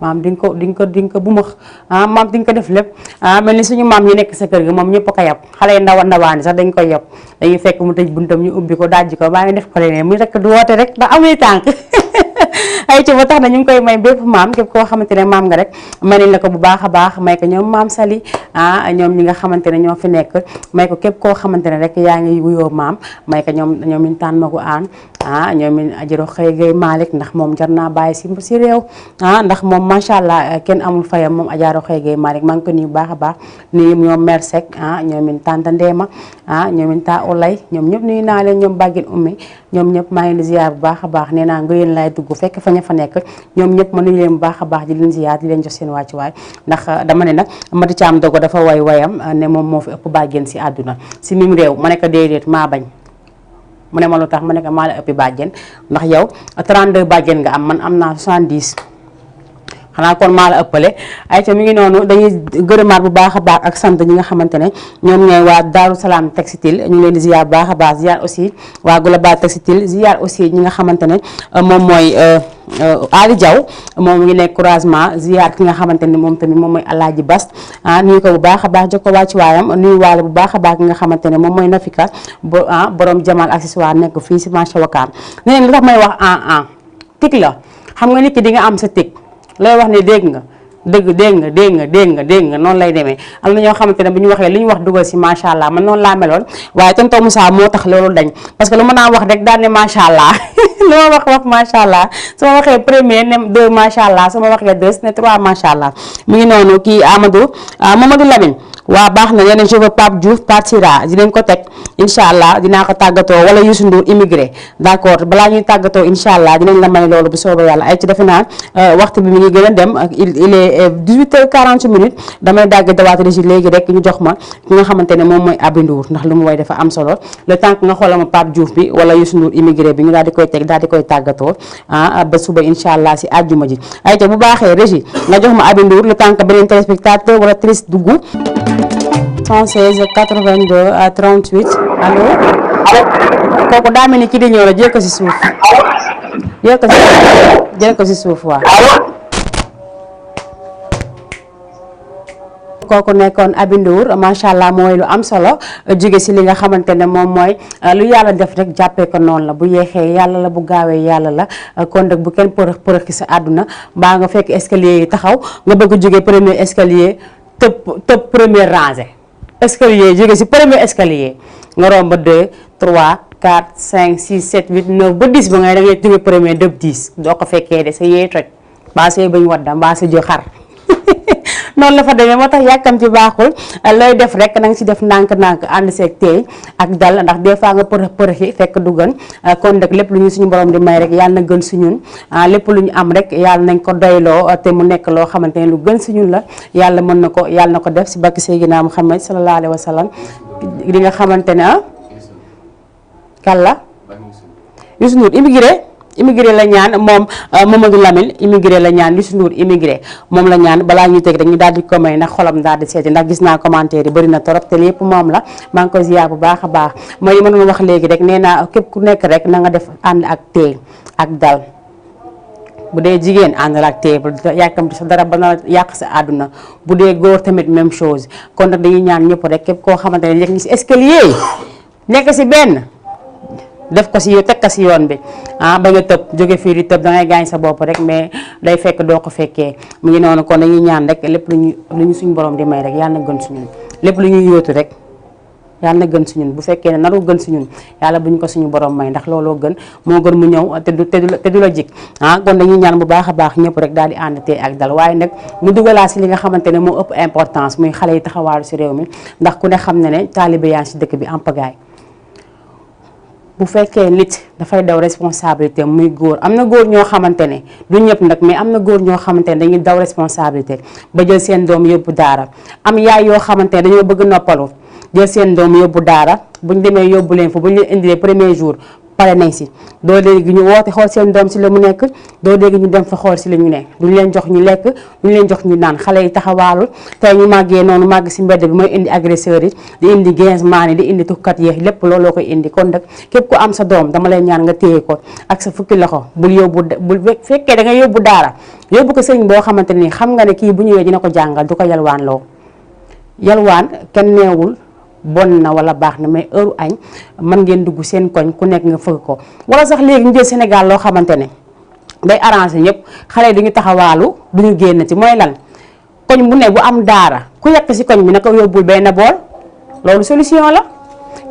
maam di nga ko bumax maam di nga ko def lépp mel ni suñu maam yi nekk sa kër gi moom ñëpp ko yab xale yi ndaw a ndawaani sax dañ koy yab dañuy fekk mu tëj buntam ñu ubbi ko dajji ko baa ngi def ko leneen muy rek du woote rek ndax amuy tànk ay ci ba tax na ñu ngi koy may bépp maam képp koo xamante ne maam nga rek may nañ la ko bu baax a baax may ko ñoom maam Sali ñoom ñi nga xamante ne ñoo fi nekk may ko képp koo xamante ne rek yaa ngi wuyoo maam may ko ñoom ñu taan ma ko aan ñoom ñu ajiro xëy gay Malick ndax moom jar naa bàyyi si réew ndax moom macha allah kenn amul fayam moom ajaaro xëy gay Malick maa ngi ko nuyu bu baax a baax nuyu ñoom mère Seck ñoom ñu tanta Ndeema ñoom ñu taa Olay ñoom ñëpp nuyu naa leen ñoom bàggin ummi ñoom ñëpp maa ngi leen di ziar bu baax a baax nee naa nga yéen laay dugg fekk fa ña fa nekk ñoom ñëpp ma nuyu leen bu baax a baax di leen ziar di leen jox seen wàccuwaay ndax dama ne nag Mati Thiam Dogo dafa way wayam ne moom moo fi ëpp bàjjen si àdduna si mim réew ma ne ko déedéet maa bañ mu ne ma lu tax ma ne ko maa la ëppi bàjjen ndax yow 32 bàjjen nga am man am naa 70 xanaa kon maa la ëppale ay ca mi ngi noonu dañuy gërëmaat bu baax a baax ak sant ñi nga xamante ne ñoom ñooy waa Daaru Salaam Textile ñu ngi leen di ziar bu baax a baax ziar aussi waa Global Textile ziar aussi ñi nga xamante ne moom mooy Ali Diaw moom ngi nekk croisement ziar ki nga xamante ne moom tamit moom mooy Alaaji Bas nuyu ko bu baax a baax jox ko wàcc waayam nuyu waale bu baax a baax ki nga xamante ne moom mooy Nafika borom Jamal accessoire nekk fii si marché Wakaam nee lu tax may wax tig la xam nga nit ki di nga am sa tig looy wax ne dégg nga dégg nga noonu lay demee am na ñoo xamante ne bu ñu waxee li ñu wax dugal si macha allah man noonu laa meloon waaye tonton Moussa moo tax loolu dañ parce que lu ma naan wax rek daal ne macha allah lu ma wax macha allah su ma waxee premier ne 2 macha allah su ma waxee 2 ne 3 macha allah mu ngi noonu kii Mamadou Lamine waa baax na yeneen je veux Pape Diouf partira di leen ko teg incha allah dinaa ko tàggatoo wala Youssou Ndour immigré d' accord balaa ñuy tàggatoo incha allah dinañ la may loolu bu soobee yàlla ay ci defe naa waxtu bi mi ngi gën a dem il est 18h40 minutes damay dàgg dawaatale si léegi rek ñu jox ma ki nga xamante ne moom mooy Aby Ndour ndax lu mu woy dafa am solo le temps que nga xoolal ma Pape Diouf bi wala Youssou Ndour immigré bi ñu daal di koy teg daal di koy tàggatoo ba suba incha allah si àjjuma ji ay te bu baaxee régie nga jox ma Aby Ndour le temps que beneen téléspectateur wala trice dugg 116 82 38 allo kooku daa mel ni ki di ñëw la jël ko si suuf jël ko si suuf waaw kooku nekkoon Aby Ndour macha allah mooy lu am solo jóge si li nga xamante ne moom mooy lu yàlla def rek jàppee ko noonu la bu yeexee yàlla la bu gaawee yàlla la kon nag bu kenn përëx ki sa àdduna mbaa nga fekk escalier yi taxaw nga bëgg jóge premier escalier tëb première rangée escalier jóge si premier escalier nga romb 2 3 4 5 6 7 8 9 ba 10 ba ngay da ngay jóge premier dëb 10 doo ko fekkee de sa yee toj mbaa say bañ wadda mbaa sa jë xar noonu la fa demee moo tax yàkkam ci baaxul looy def rek na nga si def ndànk-ndànk ànd seeg teey ak dal ndax des fois nga përëxi fekk du gën kon nag lépp lu ñu suñu borom di may rek yàlla na gën si ñun lépp lu ñu am rek yàlla nañ ko doyloo te mu nekk loo xamante ne lu gën si ñun la yàlla mën na ko yàlla na ko def si bakki Seydina Muhammad sallallahu alayhi wa sallam li nga xamante ne kàlla Youssou Ndour immigré la ñaan moom Mamadou Lamine immigré la ñaan Youssou Ndour immigré moom la ñaan balaa ñuy teg rek ñu daal di ko may ndax xolam daal di seeti ndax gis naa commentaire yi bëri na torop te lépp moom la maa ngi koy ziar bu baax a baax mooy ma doon wax léegi rek nee naa képp ku nekk rek na nga def ànd ak teey ak dal bu dee jigéen àndal ak teey yàkkamti sa dara ba na yàq sa àdduna bu dee góor tamit même chose kon nag dañuy ñaan ñëpp rek képp koo xamante ne nekk ni si escalier yi nekk si benn def ko si teg ko si yoon bi ba nga tëb jóge fii di tëb dangay gaañ sa bopp rek mais day fekk doo ko fekkee mu ngi noonu kon dañuy ñaan rek lépp lu ñu suñu borom di may rek yàlla na gën suñun lépp lu ñuy yóotu rek yàlla na gën suñun bu fekkee ne naru gën suñun yàlla bu ñu ko suñu borom may ndax looloo gën moo gën mu ñëw te du la jik kon dañuy ñaan bu baax a baax ñëpp rek daal di ànd tey ak dal waaye nag mu dugalaa si li nga xamante ne moo ëpp importance muy xale yi taxawaalu si réew mi ndax ku ne xam ne ne taalibe yaa si dëkk bi am pagaay bu fekkee nit dafay daw responsabilité muy góor am na góor ñoo xamante ne du ñëpp nag mais am na góor ñoo xamante ne dañuy daw responsabilité ba jël seen doom yóbbu daara am yaay yoo xamante ne dañoo bëgg noppalu jël seen doom yóbbu daara buñ demee yóbbu leen fa buñ leen indilee premier jour pare nañ si. doo léegi ñu woote xool seen doom si la mu nekk doo léegi ñu dem fa xool si la ñu nekk duñu leen jox ñu lekk duñu leen jox ñu naan xale yi taxawaalul tey ñu màggee noonu màgg si mbedd bi mooy indi agresseurs yi di indi gainsement yi di indi tukkat yeex lépp looloo koy indi kon nag képp ku am sa doom dama lay ñaan nga téye ko ak sa fukki loxo bul fekkee da nga yóbbu daara yóbbu ko sëriñ boo xamante ni xam nga ne kii bu ñëwee dina ko jàngal du ko yalwaan loo yalwaan kenn neewul bon na wala baax na mais heure añ mën ngeen dugg seen koñ ku nekk nga fëgg ko wala sax léegi ñu jël Sénégal loo xamante ne day arrangé ñëpp xale yi duñu taxawaalu duñu génn ci mooy lan koñ bu ne bu am daara ku yekk si koñ bi na ko yóbbul benn bool loolu solution la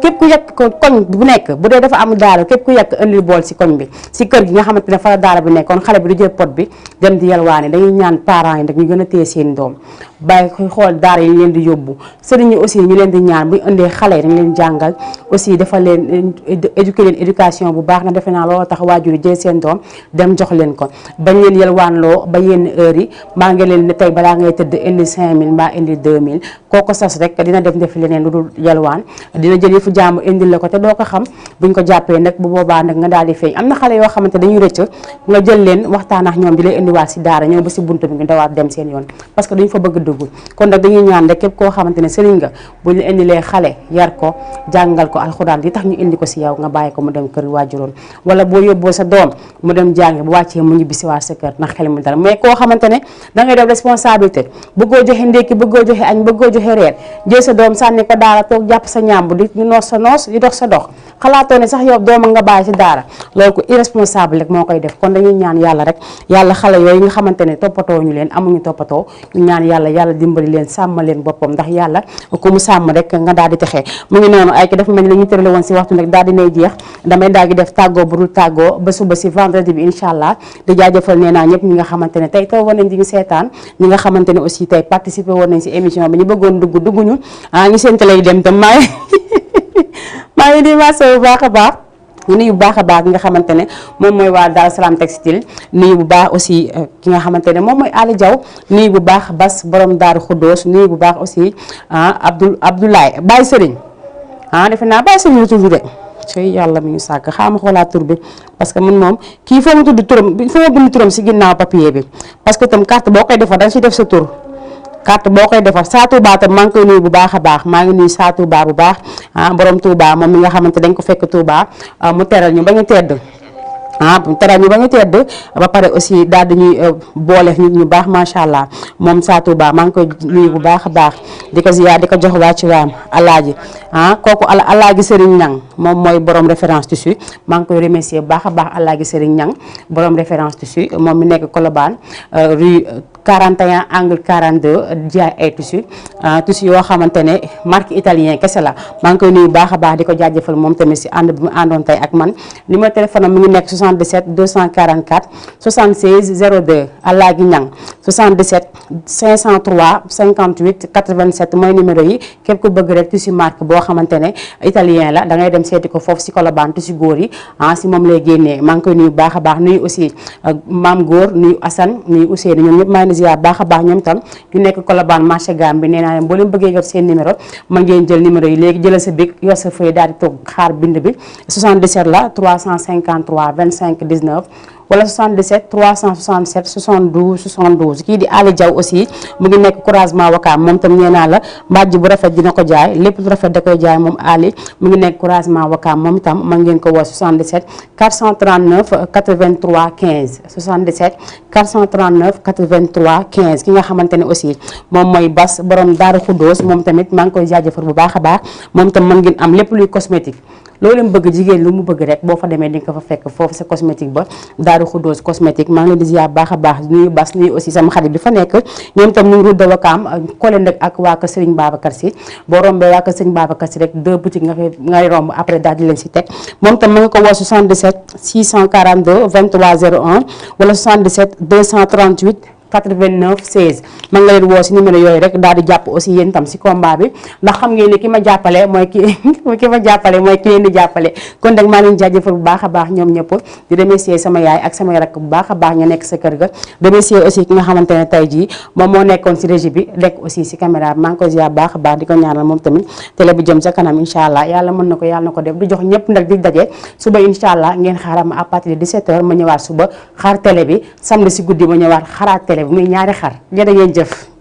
képp ku yekk ko koñ bu nekk bu dee dafa am daara képp ku yekk indil bool si koñ bi si kër gi nga xamante ne fa la daara bi nekk kon xale bi du jël pot bi dem di yalwaane dañuy ñaan parents yi nag ñu gën a téye seen doom bàyyi koy xool daara yi ñu leen di yóbbu sëriñ yi aussi ñu leen di ñaan bu ñu indee xale yi dañ leen jàngal aussi dafa leen éduquer leen éducation bu baax na defe naa loolu tax waajur yi jël seen doom dem jox leen ko bañ leen yalwaanloo ba yenn heure yi maa ngi leen ne tey balaa ngay tëdd indi 5000 mbaa indi 2000 kooko sas rek dina def leneen lu dul yalwaan dina jël yëfu jàmm indil la ko te doo ko xam buñ ko jàppee nag bu boobaa nag nga daal di feeñ am na xale yoo xamante dañuy rëcc nga jël leen waxtaan ak ñoom di lay indiwaat si daara ñëw ba si buntu bi nga dawaat dem seen yoon parce que duñ fa bëgg dugg kon nag dañuy ñaan rek képp koo xamante ne sëriñ nga buñ la indilee xale yar ko jàngal ko alxuraan di tax ñu indi ko si yow nga bàyyi ko mu dem kër waajuroon wala boo yóbboo sa doom mu dem jàngi bu wàccee mu ñibbi si waat sa kër ndax xel mu dara mais koo xamante ne da ngay def responsabilité bëggoo joxe ndékki bëggoo joxe añ bëggoo joxe reer jël sa doom sànni ko daara toog jàpp sa ñàmb di noos sa noos di dox sa dox xalaatoo ne sax yow dooma nga bàyyi si daara loolu ko irresponsable rek moo koy def kon dañuy ñaan yàlla rek yàlla xale yooyu nga xamante ne toppatoo ñu leen amuñu toppatoo ñu ñaan yàlla dimbali leen sàmm leen boppam ndax yàlla ku mu sàmm rek nga daal di texee mu ngi noonu ay ki dafa mel ni la ñu tërale woon si waxtu nag daal dinay jeex damay daal di def tàggoo bu dul tàggoo ba suba si vendredi bi incha allah di jaajëfal nee naa ñëpp ñi nga xamante ne tey war nañ di ñu seetaan ñi nga xamante ne aussi tey participer woon nañ si émission bi ñu bëggoon dugguñu ñu seen télé yi dem tam maa ngi di maasa bu baax a baax nuyu bu baax a baax ki nga xamante ne moom mooy waa Dar Salam Textile nuyu bu baax aussi ki nga xamante ne moom mooy Ali Diaw nuyu bu baax Bas borom Daaru Xuddoos nuyu bu baax aussi Abdoulaye Baye Serigne defe naa Baye Serigne la tudd de ci yàlla mi ñu sàkk xaama xoolaat tur bi parce que man moom kii foo ma tudd turam foo ma bind turam si ginnaaw papier bi parce que tam carte boo koy defar da nga si def sa tur carte boo koy defar saa Touba tam maa ngi koy nuyu bu baax a baax maa ngi nuyu saa Touba bu baax borom Touba moom mi nga xamante dañ ko fekk Touba mu teral ñu ba ñu tedd teral ñu ba ñu tedd ba pare aussi daal di ñuy boole nit ñu baax macha allah moom saa Touba maa ngi koy nuyu bu baax a baax di ko ziyaar di ko jox waa ci waam alaaji kooku alaaji Serigne Niang moom mooy borom référence tissu maa ngi koy remercier bu baax a baax alaaji Serigne Niang borom référence tissu moom mi nekk Colobane rue 41 angle 42 jaay ay tissu yoo xamante ne marque italien kese la maa ngi koy nuyu baax a baax di ko jaajëfal moom tamit si ànd bi mu àndoon tey ak man numéro téléphone am mi ngi nekk 77 244 76 02 Alaaji Niang 77 503 58 87 mooy numéro yi képp ku bëgg rek tissu marque boo xamante ne italien la da ngay dem seeti ko foofu si Colobane tissu góor yi si moom lay génnee maa ngi koy nuyu baax a baax nuyu aussi maam góor nuyu Assane nuyu Ousseynou ñoom ñëpp maa ngi ziar baax a baax ñoom itam ñu nekk Colobane marché Gambie nee naa leen boo leen bëggee jot seen numéro mën ngeen jël numéro yi léegi jëlal sa bic yor sa feuille daal di toog xaar bind bi 77 la 353 25 19 wala 77 367 72 72 kii di Ali Diaw aussi mu ngi nekk couragement Wakaam moom tam nee naa la mbàjj bu rafet dina ko jaay lépp lu rafet da koy jaay moom Ali mu ngi nekk couragement Wakaam moom itam mën ngeen ko woo 77 439 83 15 77 439 83 15 ki nga xamante ne aussi moom mooy Bas borom Daaru Xuddoos moom tamit maa ngi koy jaajëfal bu baax a baax moom tam mën ngeen am lépp luy cosmétique loolu leen bëgg jigéen lu mu bëgg rek boo fa demee di nga ko fa fekk foofu sa cosmétique ba Daaru Xuddoos cosmétique maa ngi leen di ziar baax a baax nuyu Bas nuyu aussi sama xarit bi fa nekk ñoom itam ñu ngi route de Wakaam collé nag ak waa kër Serigne Babacar Sy boo rombee waa kër Serigne Babacar Sy rek 2 boutiques nga fay ngay romb après daal di leen si teg moom itam ma nga ko woo 77 642 23 01 wala 77 238 89 16 man nga leen woo si numéro yooyu rek daal di jàpp aussi yéen tam si combat bi ndax xam ngeen ne ki ma jàppale mooy ki leen di jàppale kon nag maa leen jaajëfal bu baax a baax ñoom ñëpp di remercier sama yaay ak sama rakk bu baax a baax ñu nekk sa kër ga remercier aussi ki nga xamante ne tey jii moom moo nekkoon si régie bi nekk aussi si caméra bi maa ngi ko ziar baax a baax di ko ñaanal moom tamit télé bi jëm sa kanam incha allah yàlla mën na ko yàlla na ko def di jox ñëpp nag di daje suba incha allah ngeen xaaral ma à partir de 17h ma ñëwaat suba xaar télé bi samedi si guddi ma ñëwaat xaraat télé bi muy ñaari xar jërë ngeen jëf